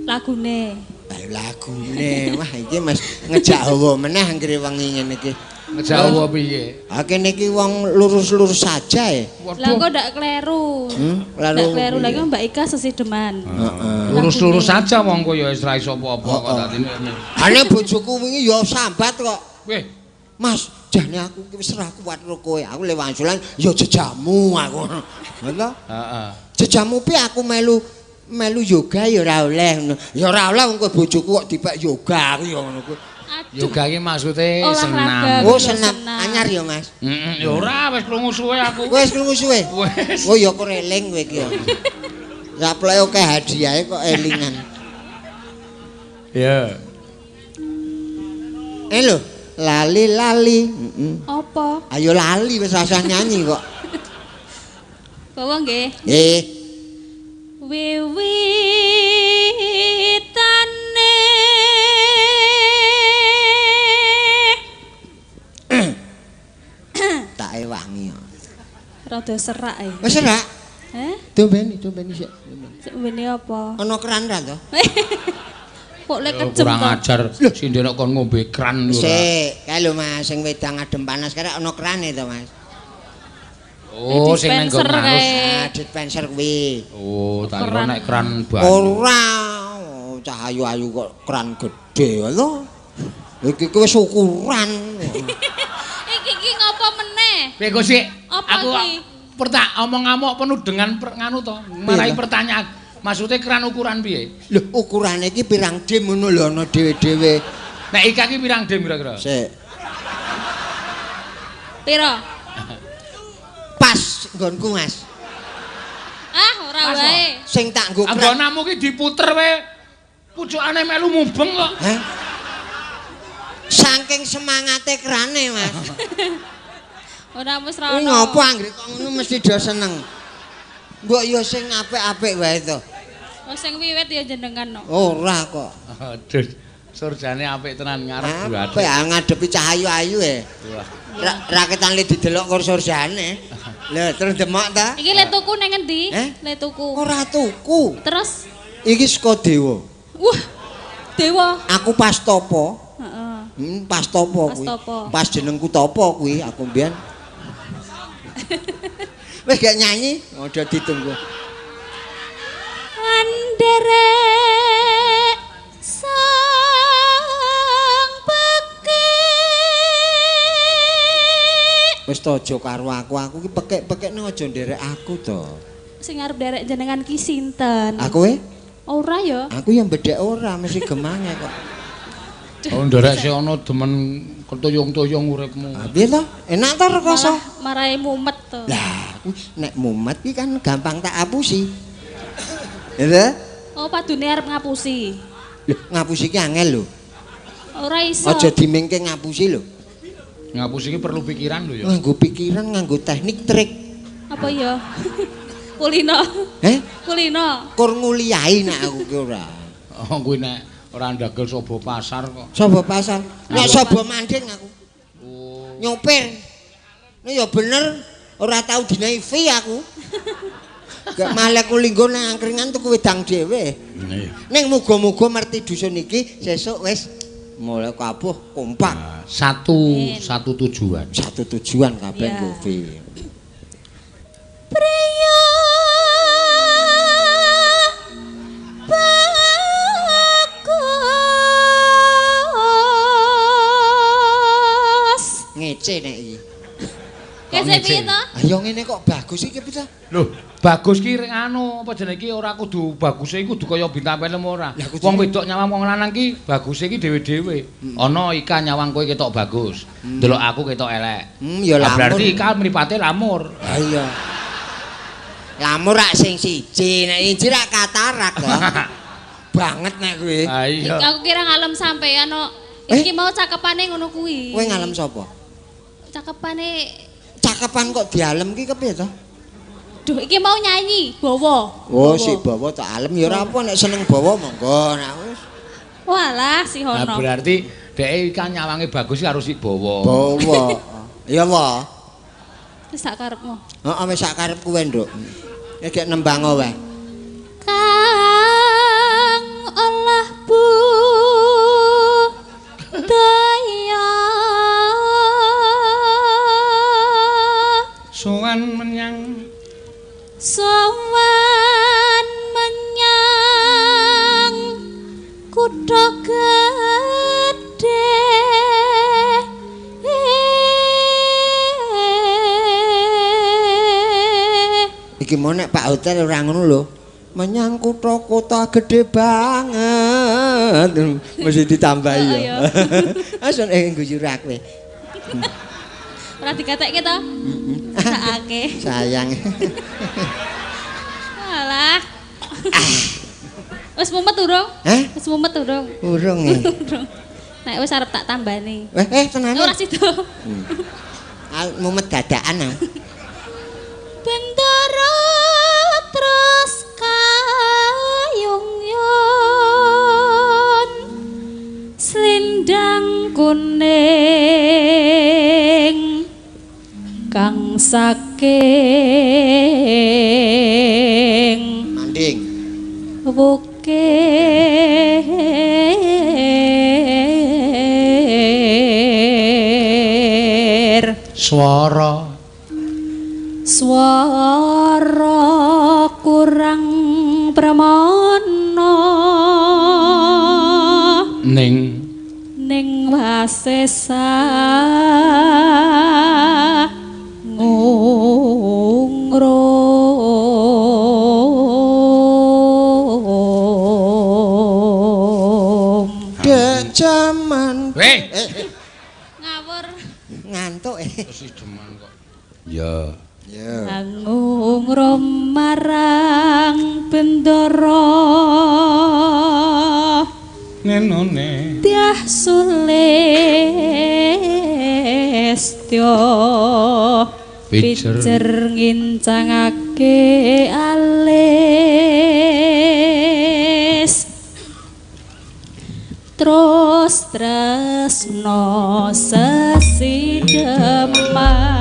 Lagune. Lagune. Wah iki Mas ngejak hawa meneh anggere wengi ngene iki. Ngejak hawa piye? Ha kene iki wong lurus-lurus saja ya. Lah kok ndak kleru. Ndak kleru lagi Mbak Ika sesideman. Heeh. Lurus-lurus saja wong kowe ya wis ra iso apa-apa kok dadine. Ane bojoku wingi ya sambat kok. Weh, Mas, jane aku iki wis ra kuat karo kowe. Aku le wangsulan ya jejamu aku. Ngono. Heeh. Jejamu piye aku melu melu yoga ya ora oleh ngono. Ya ora oleh wong kowe bojoku kok dipek yoga aku ya ngono kuwi. Yoga iki maksude senam. Oh, senam. Anyar ya, Mas. Heeh, ya ora wis krungu suwe aku. Wis krungu suwe. Wis. Oh ya kok eling kowe iki ya. Sapleke akeh hadiahe kok elingan. Ya. Eh lho, lali-lali. Heeh. Apa? Ayo lali wis rasah nyanyi kok. Bawa nggih. Nggih. Wiwitane tak ewangi. Rada serak e. Wis serak? Heh? Dombeni sik. Sik mbene apa? Ana keran ra to? Kok lek kejem kurang ajar sindene kon ngombe kran ora. Sik, kae lho Mas sing wedang adem panas karek ana krane to Mas. Oh, sing nang nggon nganus. Ah, dispenser kuwi. Oh, tak kira nek kran banyu. Ora, cah ayu-ayu kok kran gedhe lho. Iki ki wis ukuran. Iki ki ngopo meneh? Piye kok sik? Apa Aku iki? Omong ngamuk penuh dengan nganu to, marai pertanyaan. Maksudnya keran ukuran piye? Lho, ukurane iki pirang dim ngono lho ana dhewe-dhewe. Nek Ika ki pirang dim kira-kira? Sik. Piro? Pas nggonku, Mas. Ah, ora wae. Sing tak nggo keran. Anggonamu ki diputer wae. Pucukane melu mubeng kok. Hah? Saking semangate kerane, Mas. Ora wis ra Kuwi ono. ngopo anggere kok ngono mesti do seneng. Mbok ya sing apik-apik wae to. Oh, sing wiwit ya jenengan no. Ora kok. Aduh, surjane apik tenan ngarep Apik ah ngadepi cah ayu-ayu e. Wah. Raketan le didelok karo surjane. Lho, terus demok ta? Iki le tuku nang ngendi? Eh? Le tuku. Ora tuku. Terus Iki saka dewa. wah, dewa. Aku pas topo. Heeh. Pas topo Pas kuwi. topo. Pas jenengku topo kuwi aku mbiyen. Wis gak nyanyi, udah ditunggu. Anderek sang pekik. Wis to aja karo aku, aku ki pekik-pekikne aja nderek aku to. Sing arep nderek jenengan ki sinten? Aku e? Ora ya. Aku yang bedhek ora, mesti gemange kok. Oh, nderek sing ana demen ketuyung-tuyung uripmu. Ah, piye to? Enak to rekoso? Malah marai mumet to. Lah, aku nek mumet ki kan gampang tak apusi. Ya ta? Oh, padune arep ngapusi. Lho, ngapusi ki angel lho. Ora iso. Aja dimingke ngapusi lho. Ngapusi ki perlu pikiran lho ya. Nganggo pikiran, nganggo teknik, trik. Apa ya? Kulino. Eh? Kulino. Kur nguliahi nek aku ki ora. Oh, kuwi nek ora ndagel sobo pasar kok. Sobo pasar. Nek sobo manding aku. Oh. Nyopir. Nek ya bener ora tau dinai fee aku. Gak malah aku linggo nang angkringan tuku wedang dhewe. Iya. Ning muga-muga merti dusun iki sesuk wis mulai kabuh kompak. Nah, satu tujuan. Satu tujuan kabeh Iya. nggo fee. Priya bagus. Ngece nek iki. Kese ngece? piye to? Ayo ngene kok bagus iki piye to? Loh, bagus ki anu apa jenenge iki ora kudu baguse iki kudu kaya bintang film ora. Lah, kudu- Wong wedok nyawang wong lanang ki baguse ki dhewe-dhewe. Ana Ika nyawang kowe ketok bagus, ndelok aku ketok elek. Ya Lah, lamur. berarti Ika mripate lamur. Ha iya. Lamur rak sing siji, nek siji rak katarak to. Banget nek kuwi. Ha iya. Aku kira ngalem sampean kok. Eh? Iki mau cakepane ngono kuwi. Kowe ngalem sapa? Cakepane Cakepan kok dialem ki kepiye to? Duh, iki mau nyanyi, bawa. Oh, si bawa tak alem ya ora apa nek seneng bawa monggo nek wis. Walah, si Nah, Hono. berarti dhek Ika nyawange bagus karo si Bawa. Bawa. Ya wae. Wis sak karepmu. Heeh wis sak karep kuwe, Nduk. Nek gek nembang wae. Kang olah budaya Sowan menyang sowan menyang kutha gedhe. Iki mau nek Pak Hotel ora ngono lho. Menyang kutha-kutha gede banget. Mesti ditambahi Oh, ya. iya. Asun guyu ra kowe. Ora digatekke to? Sakake. Sayang. Alah. Wis mumet urung? Hah? Wis mumet urung? Urung e. Urung. Nek wis arep tak tambani. Tenan. Ora sida. Mumet dadakan. ah. Bendara terus kayung yon selendang kuning kang saking Manding. wukir Swara. Swara kurang pramana ning ning wasesa ngungrum. Dek jaman. Weh, ngawur ngantuk sideman kok. Ya. Ya. Ngungrum marang bendara nenone tiah sulistya pijer ngincangake alis terus tresno sesideman.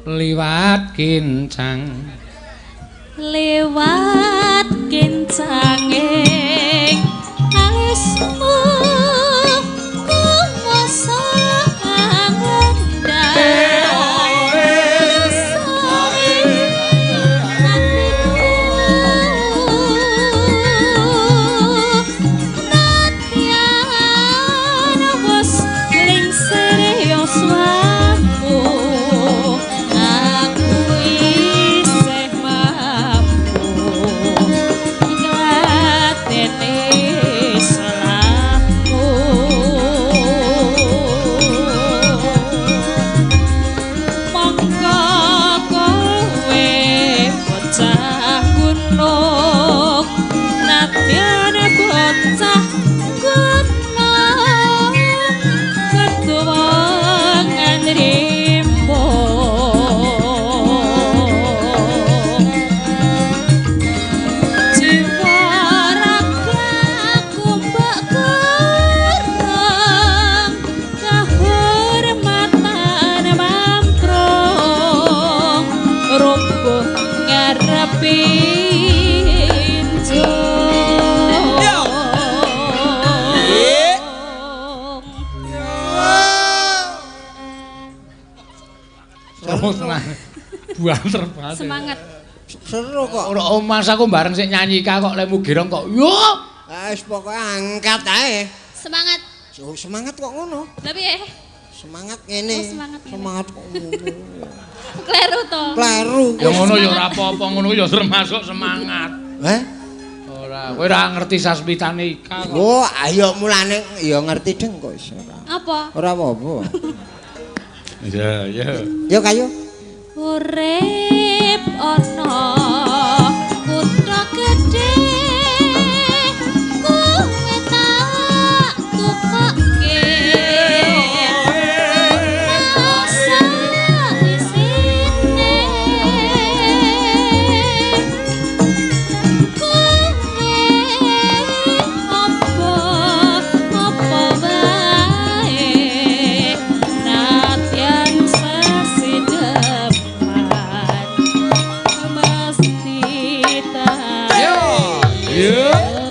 Liwat kincang, liwat kincanging alismu kumoso buanter banget. Semangat. Seru kok. Ora mas aku bareng sik nyanyi ka kok lemu girong kok. Yo. Wis pokoke angkat ae. Semangat. Oh, semangat kok ngono. Lah piye? Semangat ngene. Oh, semangat ngene. Semangat kok ngono. Kleru to. Kleru. Ya ngono ya ora apa-apa ngono ya termasuk semangat. Heh? Ora, kowe ora ngerti sasmitane Ika kok. Oh, ayo mulane ya ngerti deng kok iso ora. Apa? Ora apa-apa. Iya, iya. Yo kayo. Urip ana kutha gedhe kowe tak tukokke rasa isine kowe apa apa wae nadyan sesideman mesti tak. Yo.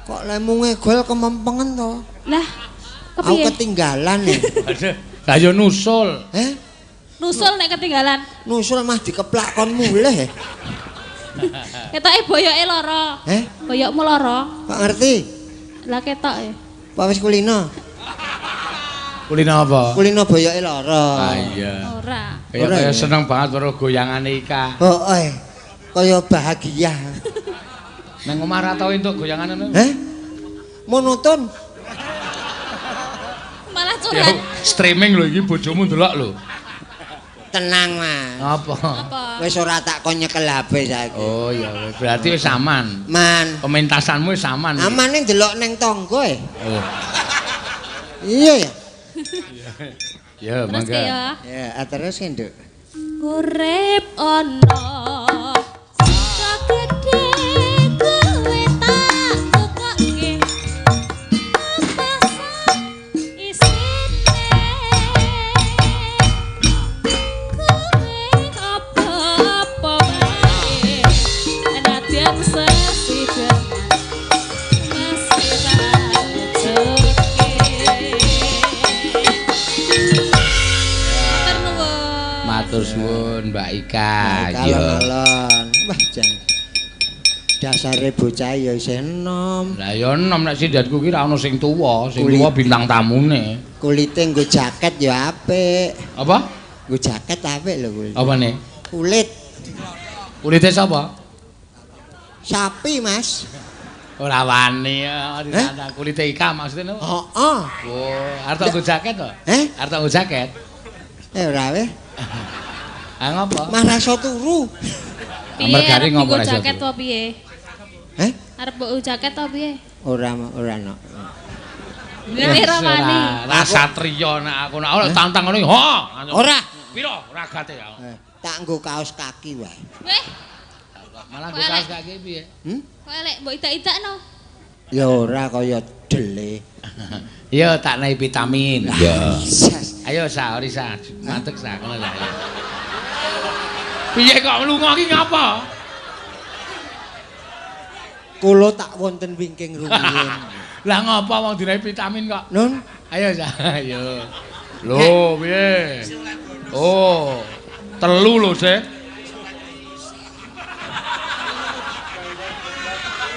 Kok lemu ngegol kemempengen to? Lah, Aku kepiye? ketinggalan ya. Aduh, lah yo nusul. Eh? Nusul nek ketinggalan. Nusul mah dikeplak kon mulih. Ketoke boyoke lara. Eh? Boyokmu lara. Kok ngerti? Lah ketoke. Pak wis kulino? Kulino apa? Kulino boyoke lara. Ah iya. Ora. Kaya Ora kaya ya? seneng banget karo goyangane Ika. Oh, kaya bahagia. Nang omah ra tau entuk goyangane ngono. Eh? Monoton. Malah Ya, curhat. streaming lho iki bojomu ndelok lho. Tenang, Mas. Apa? Apa? Wis ora tak kon nyekel HP saiki. Oh iya, berarti wis aman. Man, Pementasanmu wis aman. amane ndelok neng tangga e. Oh. Iya ya. Ya, Terus mangga. ke ya. Ya, terus Nduk. Urip ana kutha gedhe kowe tak tukokke petasan isine kowe apa-apa wae nadyan sesideman masih tak ngejokke. Matur nuwun. Matur suwun Mbak Ika. Iya. Alon-alon. Wah, jan. Dasare bocah ya isih enom. Lah ya enom nek sindanku ki ra ono sing tuwa, sing Kulit. tuwa bintang tamune. Kulite nggo jaket ya apik. Apa? Nggo jaket apik lho kulit. Apa nih? Kulit Kulite sapa? sapi, Mas. Ora wani ya, Eh? kulite Ika maksudnya no? Heeh. Oh, arep tak nggo jaket to? Eh? Arep tak nggo jaket? Eh ora weh. Ah ngopo? Mah rasa turu. Piye Mergane arep ngopo nggo ra iso jaket turu? to piye? Eh? Arep mbok jaket to piye? Ora ora no. Piye ra wani? Ora satriya nek aku nek ora tantang ngono iki, ha. Ora. Piro ragate ya? Eh, tak nggo kaos kaki wae. Weh, Malah nggo kaos kaki piye? Hmm? kok elek mbok idak-idakno. Ya ora kaya dele. Iya, tak naik vitamin. Iya. Sas. Ayo sa, ori sa, mantek sa kono sa. ayo. Piye kok lunga ki ngapa? Kula tak wonten wingking rumiyin. Lah ngapa wong dinaik vitamin kok? Nun, Ayo sa, ayo. Lho, piye? Oh, telu lho, Sih.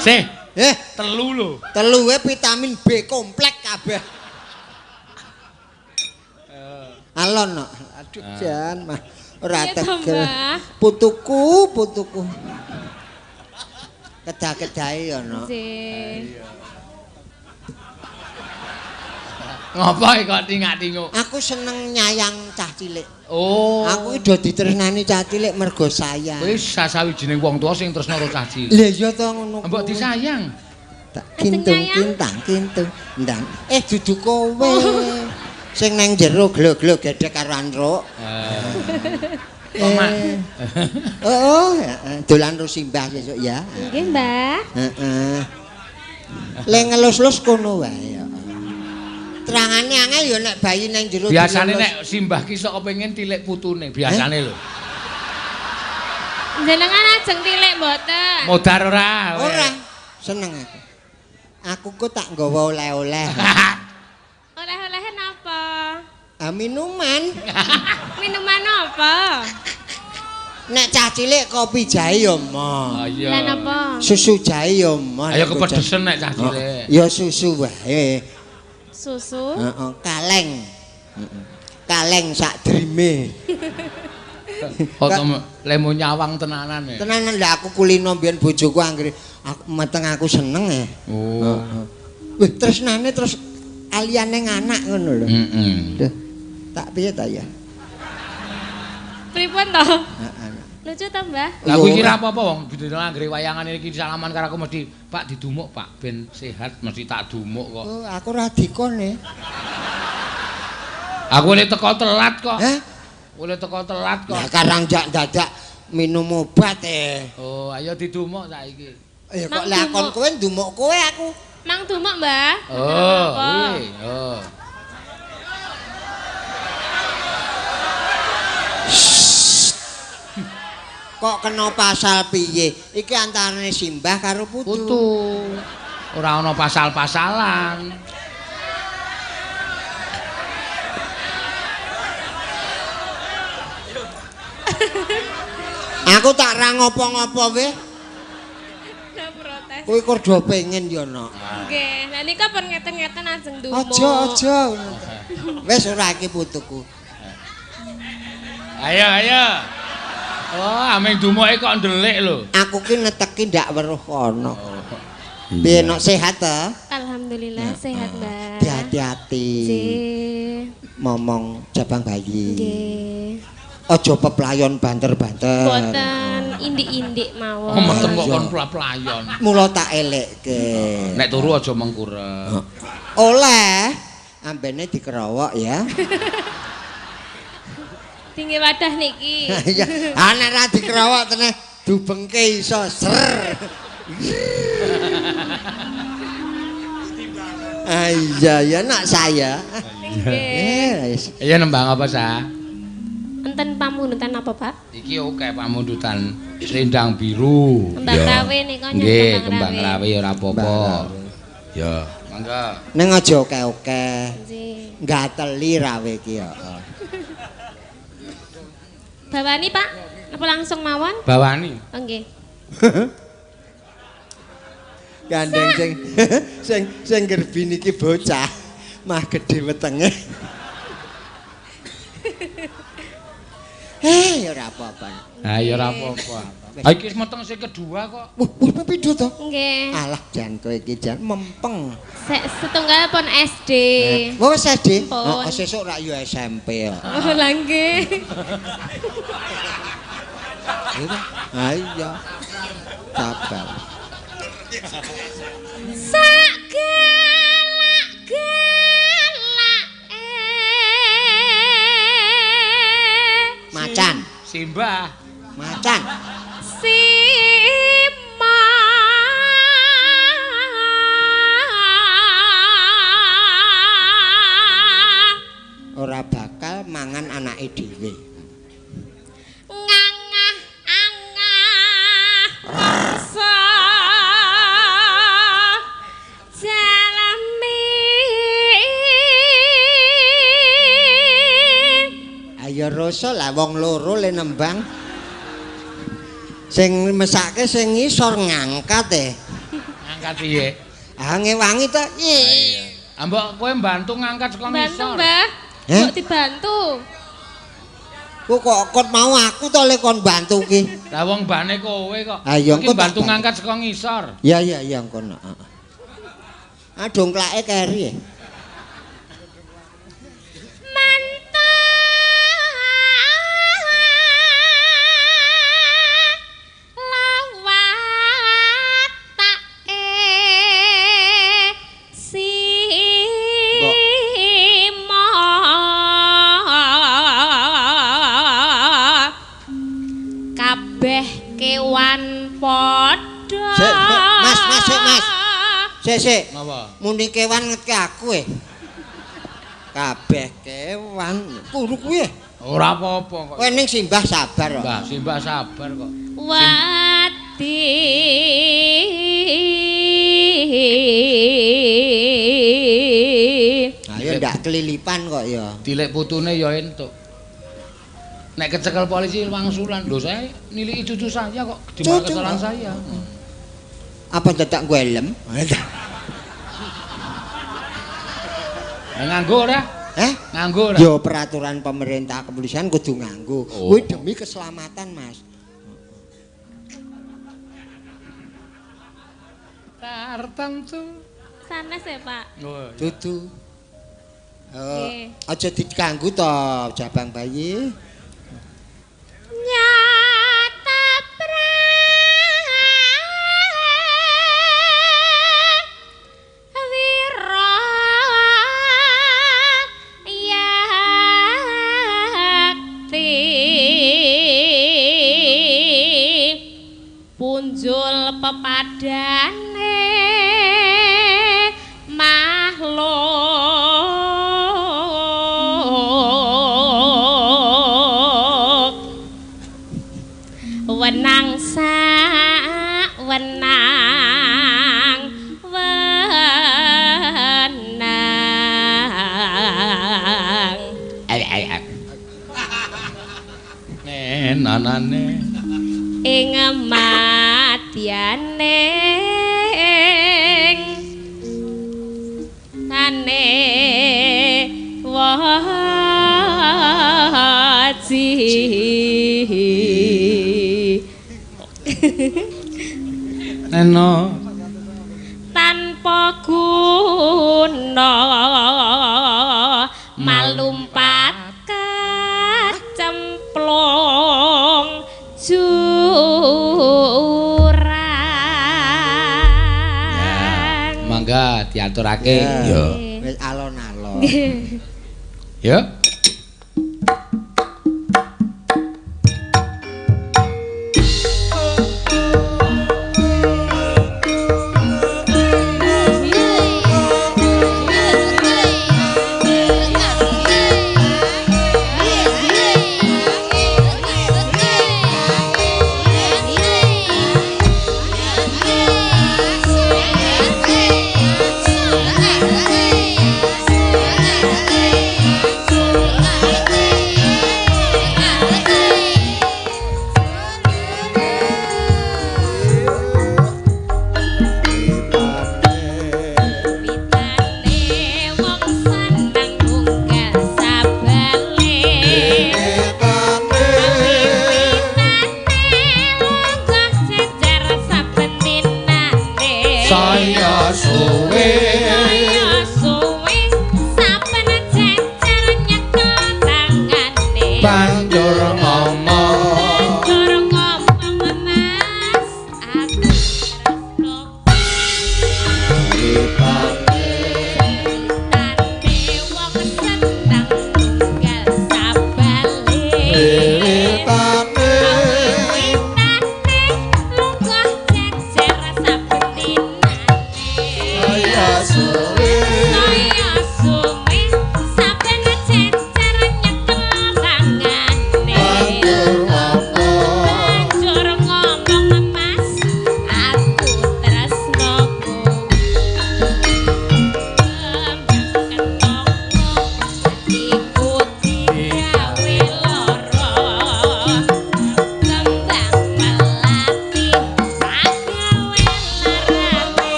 Sih, eh telu lho. telu wae vitamin B komplek kabeh. Alon no. Aduh jan mah ora Piye to, tegel. Mbah? Putuku, putuku. Kedah-kedahe ya no. Nggih. Ngapa kok tingak-tinguk? Aku seneng nyayang cah cilik. Oh. Aku iki do ditresnani cah cilik mergo sayang. Kuwi sasawijining wong tuwa sing tresna karo cah cilik. Lah iya to ngono. Mbok kuwi. disayang. Tak kintung nyayang. kintang kintung ndang. Eh dudu kowe. Sing nang jero glo-glo gedhek karo antruk. Kok mak? Oh, heeh, dolan ro simbah sesuk ya. Nggih, Mbah. Heeh. Le ngelus-lus kono wae ya. Terangane angel ya nek bayi nang jero. Biasane dilelus. nek simbah ki sok kepengin tilik putune, biasane lho. Jenengan ajeng tilik mboten? Modar ora? kowe? ora seneng aku. Aku kok tak nggawa oleh-oleh. Oleh-olehe napa? Ah minuman. Minuman apa? Nek cah cilik kopi jahe ya mo. Ah, iya. Lah napa? Susu jahe ya mo. Ayo kepedesen nek cah cilik. Ya susu wae. Susu. Heeh, kaleng. Heeh. Kaleng sak drime. Kok to lemu nyawang tenanan ya. Tenanan lah aku kulino mbiyen bojoku anggere aku meteng aku seneng ya. Oh. Heeh. Wih, tresnane terus aliyane anak ngono lho. Heeh. Duh, tak piye ta ya? Pripun to? Heeh. Lucu to, Mbah? Lah kuwi kira apa-apa wong bidina anggere wayangan iki salaman karo aku mesti Pak didumuk Pak ben sehat mesti tak dumuk kok. Oh, aku ora dikon e. Aku oleh teko telat kok. Hah? Oleh teko telat kok. Lah karang jak dadak minum obat e. Oh, ayo didumuk saiki. Ya kok Mang lah kon dumuk. kowe ndumuk kowe aku. Mang dumuk, Mbah. Oh, Apa? kuwi. Oh. Kok kena pasal piye? Iki antarane simbah karo putu. Putu. Ora ana pasal-pasalan. Aku tak ra ngopo-ngopo weh. Protes. Kowe kok do pengen ya, Nok. Nggih, lha nika pun ngeten-ngeten ajeng ndumuk. Aja, aja. Wis ora iki putuku. Ayo, ayo. Oh, ameng dumuke kok ndelik lho. Aku ki neteki ndak weruh kono. Piye Nok sehat ta? Alhamdulillah sehat, Mbak. Hati-hati. Nggih. Momong jabang bayi. Nggih. Aja peplayon banter-banter. Boten indik-indik mawon. Oh, meteng kok kon playon. Mula tak elekke. Nek turu aja mengkurep. Oleh ambene dikerowok ya. Tinggi wadah niki. Iya, ah nek ra dikerowok teneh dubengke iso ser. Ah iya ya nak saya. Nggih. Iya nembang apa sa? Enten pamundutan apa, Pak? Iki oke pamundutan selendang biru. Kembang rawe nika nyuwun. Nggih, kembang rawe ya ora apa-apa. Ya, mangga. Ning aja oke-oke. Nggih. Gateli rawe iki ya. Bawani, Pak? Apa langsung mawon? Bawani. Oh, nggih. Gandeng sing sing sing gerbin iki bocah mah gedhe wetenge. Eh, ya ora apa-apa. Ha ya ora apa-apa. Ha iki wis meteng sing kedua kok. Wah, wah pindho to? Nggih. Alah jan kowe iki jan mempeng. Setunggal pun SD. Wah, wis SD. Pun. Oh, sesuk rak yo SMP ya. Oh, lha nggih. Ha iya. Sabar. Sak galak-galake. Macan, Simbah. macan. Sima. Ora bakal mangan anake dhewe. Ngangah angah rasa jalami. Ayo rasa lah wong loro le nembang. Sing mesake sing ngisor ngangkat e. Ngangkat piye? Ah ngewangi ta. Iya. Mbok kowe mbantu ngangkat saka Bantu, ngisor. Mbah. Eh? Mbok dibantu. Kok kok kon mau aku to le kon bantu ki. Lah wong mbane kowe kok. Ah, iya, Iki engko tak bantu bantu. ngangkat saka ngisor. Ya ya ya kono. Heeh. Ah dongklake keri. Kabeh kewan padha. Sik, Mas, mas, sik, Mas. Sik, sik. Napa? Muni kewan ngetke aku e. Kabeh kewan kuru kuwi. Ora apa-apa kok. Kowe ning simbah sabar kok. Mbah, simbah sabar kok. Wati. Ayo ndak kelilipan kok ya. Dilek putune ya entuk. Nek kecekel polisi wangsulan, lho saya niliki cucu saya kok di mana Cucu, kesalahan kok. saya. Apa dadak gue helm? Lah nganggo ora? Eh? Nganggo ora? Ya peraturan pemerintah kepolisian kudu nganggo. Oh. Kuwi demi keselamatan, Mas. Tartamtu. Sanes ya, Pak. Oh, iya. Dudu. Oh, Nggih. aja diganggu to jabang bayi. Nyata prawira yakti punjul pepadane makhluk. Wiwitane ing madyane tane waji. Neno tanpa guna malumpat kecemplung jurang. Mangga diaturake. Ya. Wis alon-alon. Ya.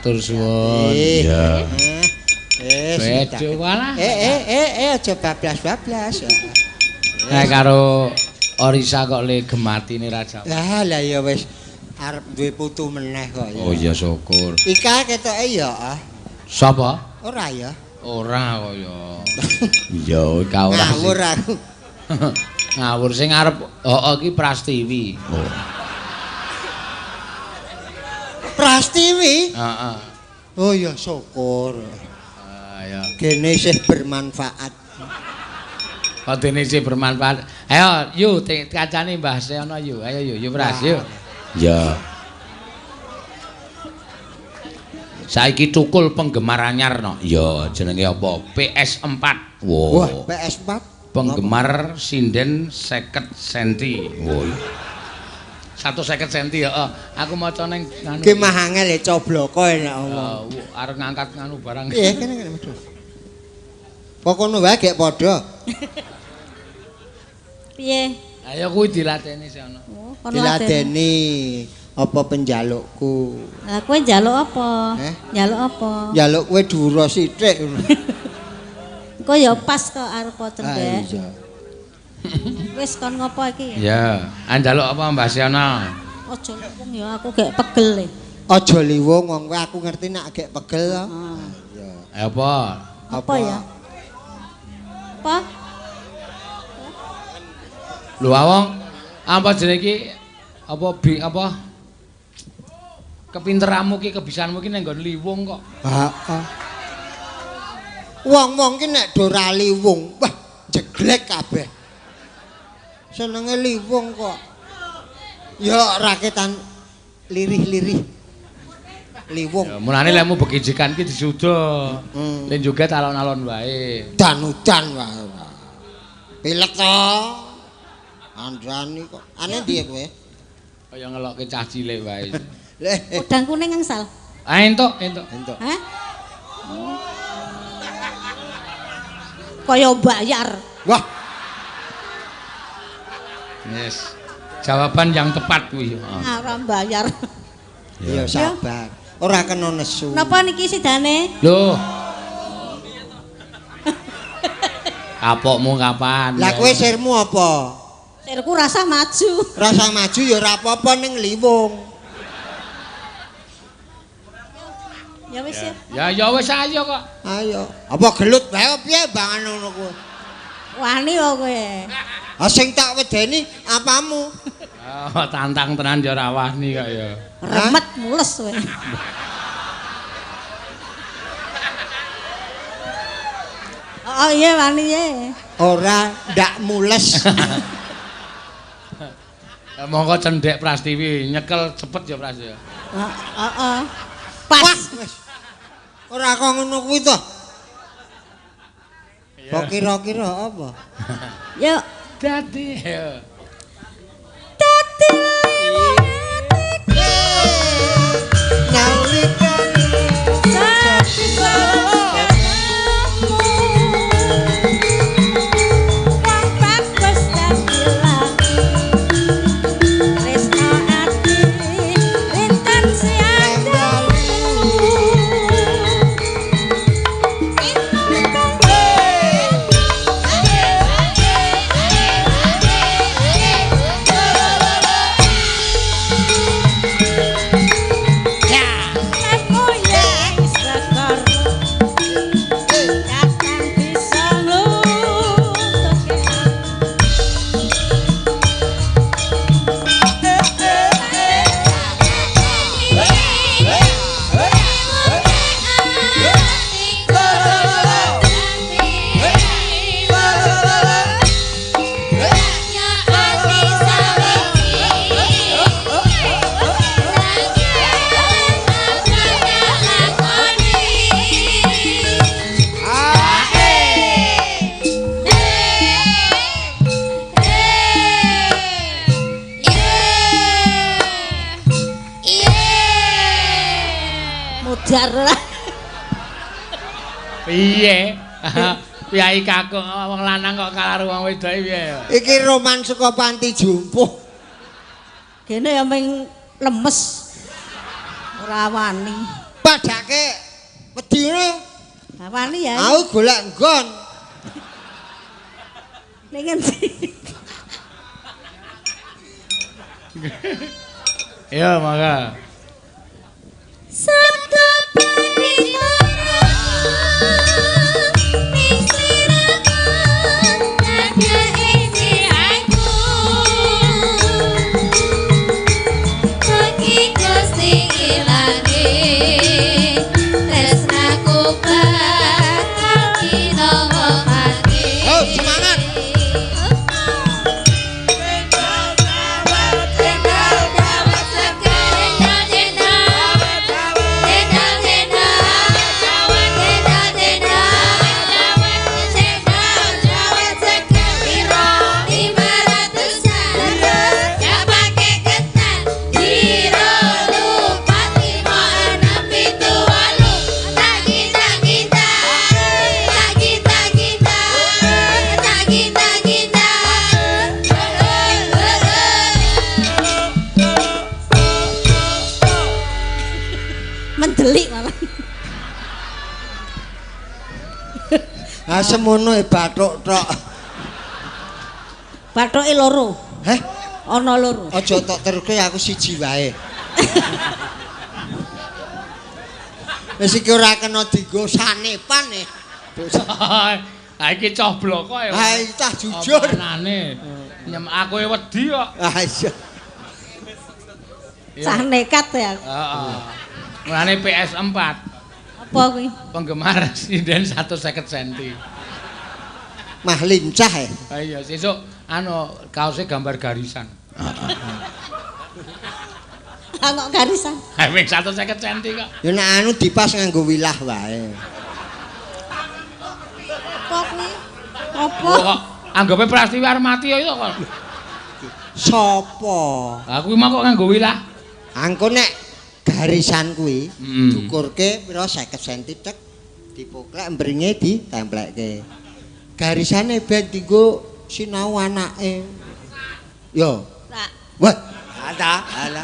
matur suwun. Iya. Wis. Walah. Aja bablas-bablas. Nek karo Orisa kok le gematine Raja. Lah lah ya wis arep duwe putu meneh kok ya. Oh iya syukur. Ika ketoke ya. Sapa? Ora ya. Ora kok ya. Iya, Ika ora. Ngawur aku. Ngawur sing arep heeh iki Prastiwi. Oh. Prastiwi? Heeh. Oh ya syukur. Ah ya. Gene isih bermanfaat. Padene isih bermanfaat. Ayo yu kancane Mbah Seno yu. Ayo yu, yu Pras yu. Ya. Saiki cukul penggemar anyar no. Ya jenenge apa? PS4. Wow. Wah, PS4. Penggemar sinden 50 senti. Wah. 150 senti ya. Aku maca ning nganu. Ki mah angel e cobloko nek omong. Arep ngangkat nganu barang. Iya, kene kene. Pokono wae gek padha. Piye? Ayo kuwi dilateni sono. Oh, dilateni apa penjalukku. Lah kowe njaluk apa? Njaluk apa? Njaluk kowe dhuwur sithik. Engko ya pas kok arep cendhek. Iya. Wis kon ngopo iki? Ya, njaluk apa Mbah Seno? Aja liwung ya aku gek pegel e. Aja liwung wong kowe aku ngerti nek gek pegel to. Iya. Apa? Apa ya? Apa? Lho awong apa jenenge iki apa bi apa kepinteranmu ki kebisaanmu ki ning nggon liwung kok. Heeh. Wong-wong ki nek do ra liwung, wah jeglek kabeh. Senenge liwung kok. Ya raketan lirih-lirih. Liwung. Ya mulane lemu bekijikan ki disuda. Len joget alon-alon wae. Dan-udan wae. Pilek to. Andani kok. Ane ndi kowe? Kaya ngelokke cah cilik wae. Udang kuning angsal. Ah entuk, entuk. Entuk. Hah? Kaya bayar. Wah. Yes. Jawaban yang tepat kuwi. Ora bayar. Ya sabar. Ora kena nesu. Napa niki sidane? Lho. Kapokmu kapan? Lah kowe sirmu apa? Sirku rasa maju. Rasa maju ya ora apa-apa ning liwung. Ya wis ya. Ya ya wis ayo kok. Ayo. Apa gelut wae piye bangan ngono kuwi? Wani kok kowe. Ah sing tak wedeni apamu? Oh, tantang tenan ya ora wani kok ya. Remet mules kowe. Oh iya wani ye. Ora ndak mules. Monggo cendhek Prastiwi nyekel cepet ya Pras ya. Heeh. Pas. Ora kok ngono kuwi to. Kok kira-kira apa? Yuk. Dadi. Dadi Piye? Piyai kakung wong lanang kok kalah wong wedok piye? Iki roman saka panti jumpuh. Kene ya ming lemes. Ora wani. Padake wedi ngono. Ha wani ya. Aku golek nggon. Ning ngendi? Ya, mangga. Sabda panitara ning sliramu nadya isi aku Bagi Gusti ilange tresnaku bakal dinawa mati. Oh, semangat. Mendelik malah. Ah semono e bathuk tok. Bathuke loro. Heh, Ana loro. aja tok teruske aku siji wae. Wis iki ora kena dienggo sanepan e. Ha iki coblok kok ya. Ha iki tah jujur. Anane. Nyem aku e wedi kok. Ah iya. Cah nekat ya. Heeh. Mulane PS4 Apa kuwi? penggemar sinden 150 cm. Mah lincah e. Ha iya, sesuk anu kaose gambar garisan. Ah kok garisan. Ha wing 150 cm kok. Ya nek anu dipas nganggo wilah wae. Apa kuwi? Apa? Kok anggape Prastiwi arep mati ya itu kok. Sopo? Lah kuwi mah kok nganggo wilah. Angko nek garisan kuwi diukurke pira 50 cm tek dipoklek mbringe ditemplekke. Garisane ben dienggo sinau anake. Yo. Wah, ala ala.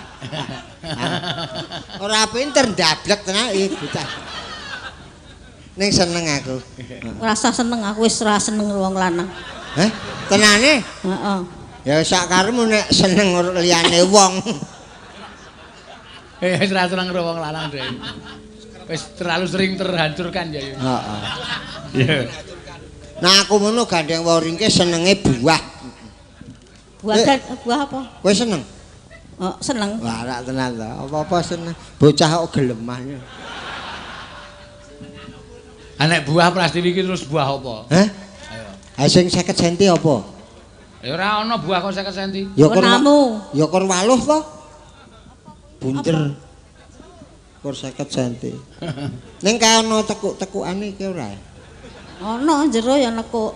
Ora pinter ndablek tenan iki bocah. Ning seneng aku. Ora usah seneng aku wis ora seneng wong lanang. Heh, tenane? Heeh. Ya sak karepmu nek seneng liyane wong. Wis ora seneng karo wong lanang dhewe. Wis terlalu sering terhancurkan ya. Heeh. Iya. Nah aku ngono gandeng waringke senenge buah. Buah buah apa? Kowe seneng? Oh, seneng. Wah, rak tenan to. Apa-apa seneng. Bocah kok gelemah. Ah nek buah Prastiwi iki terus buah apa? Heh? Ayo. Ha sing 50 cm apa? Ya ora ana buah kok 50 cm. Ya kur Namu. Ya kur waluh to. Bunder. Kur 50 cm. Ning kae ana tekuk-tekukane iki ora? Ana jero ya nekuk.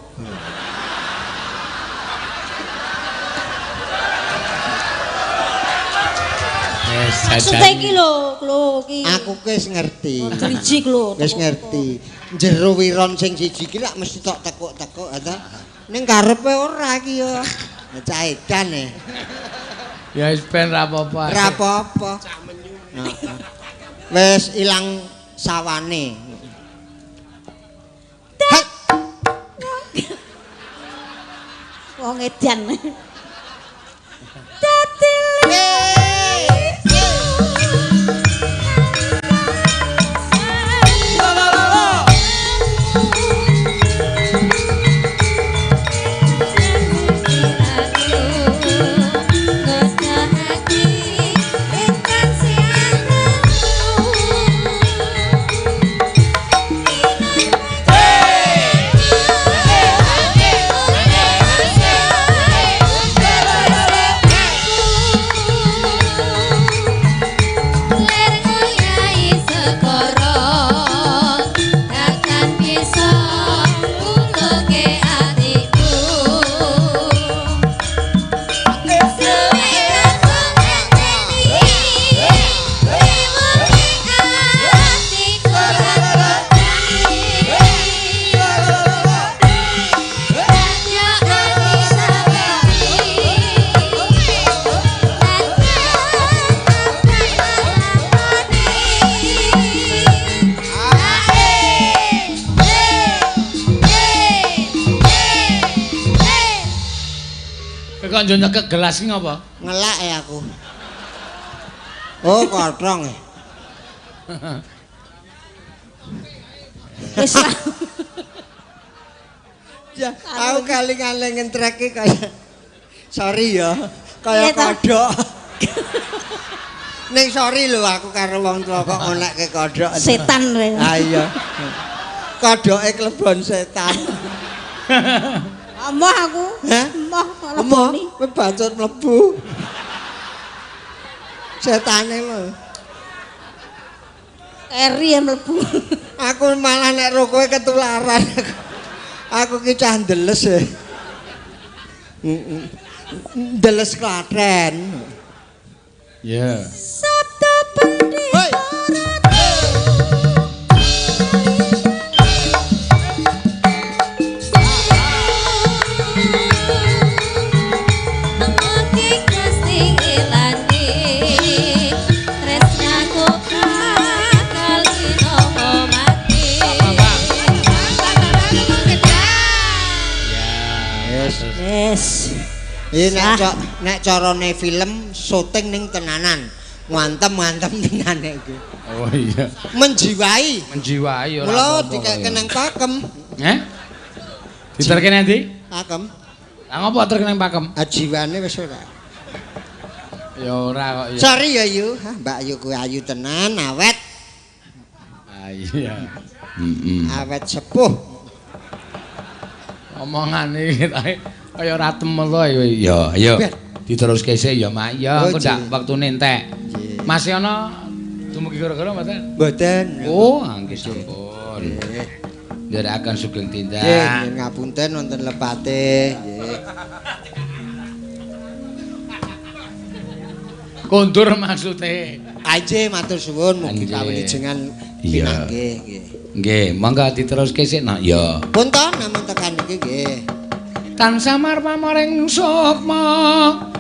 Maksudnya iki lho, lho iki. Aku wis ngerti. Driji lho. Wis ngerti. Jero wiron sing siji iki lak mesti tok tekuk-tekuk ta. Ning karepe ora iki ya. Cah edan e. Ya wis ben ra apa-apa. Ra apa-apa. Wis ilang sawane. Hei, Wong edan. Hey! kok njo nyekek gelas ki ngapa? Ngelak ya aku. Oh, kotrong. Wis lah. Ya, aku kali-kali ngentrek ki kaya sorry ya, kaya kodhok. Ning sorry lho aku karo wong tuwa kok ngonekke kodhok. Setan kowe. Ha iya. Kodhoke klebon setan. Emoh aku. Hah? Emoh kok Emoh, leboni. kowe bacut mlebu. Setane lho. Keri ya mlebu. Aku malah nek ro kowe ketularan. Aku ki cah ndeles e. Heeh. Ndeles Klaten. Iya. Sabda Pendeta. Hoi. Yes. Iki nek carane film syuting ning tenanan. Ngantem-ngantem tenane iki. Oh iya. Menjiwai. Menjiwai ora Mula apa-apa. dikek nang pakem. Heh? Diterke nang ndi? Pakem. Lah ngopo terke nang pakem? Jiwane wis ora. Ya ora kok ya. Sorry ya Yu, hah, Mbak Yu kuwi ayu tenan, awet, Ah iya. Heeh. awet sepuh. Omongane iki kaya ora temel to ya. Ya, ayo. Diteruske sik ya, Mak. Ya, Oh, engko ndak nggih. wektune entek. Nggih. Masih ana dumugi gara-gara mboten? Mboten. Oh, nggih sampun. Nggih. Nderekaken sugeng tindak. Nggih, ngapunten wonten lepate. Nggih. Kondur maksude. Aje matur suwun mugi Nggih. kawilijengan Iya. pinanggih nggih. Nggih, monggo diteruske sik nak ya. Pun to namung tekan iki nggih. Tan samar pamaring sukma.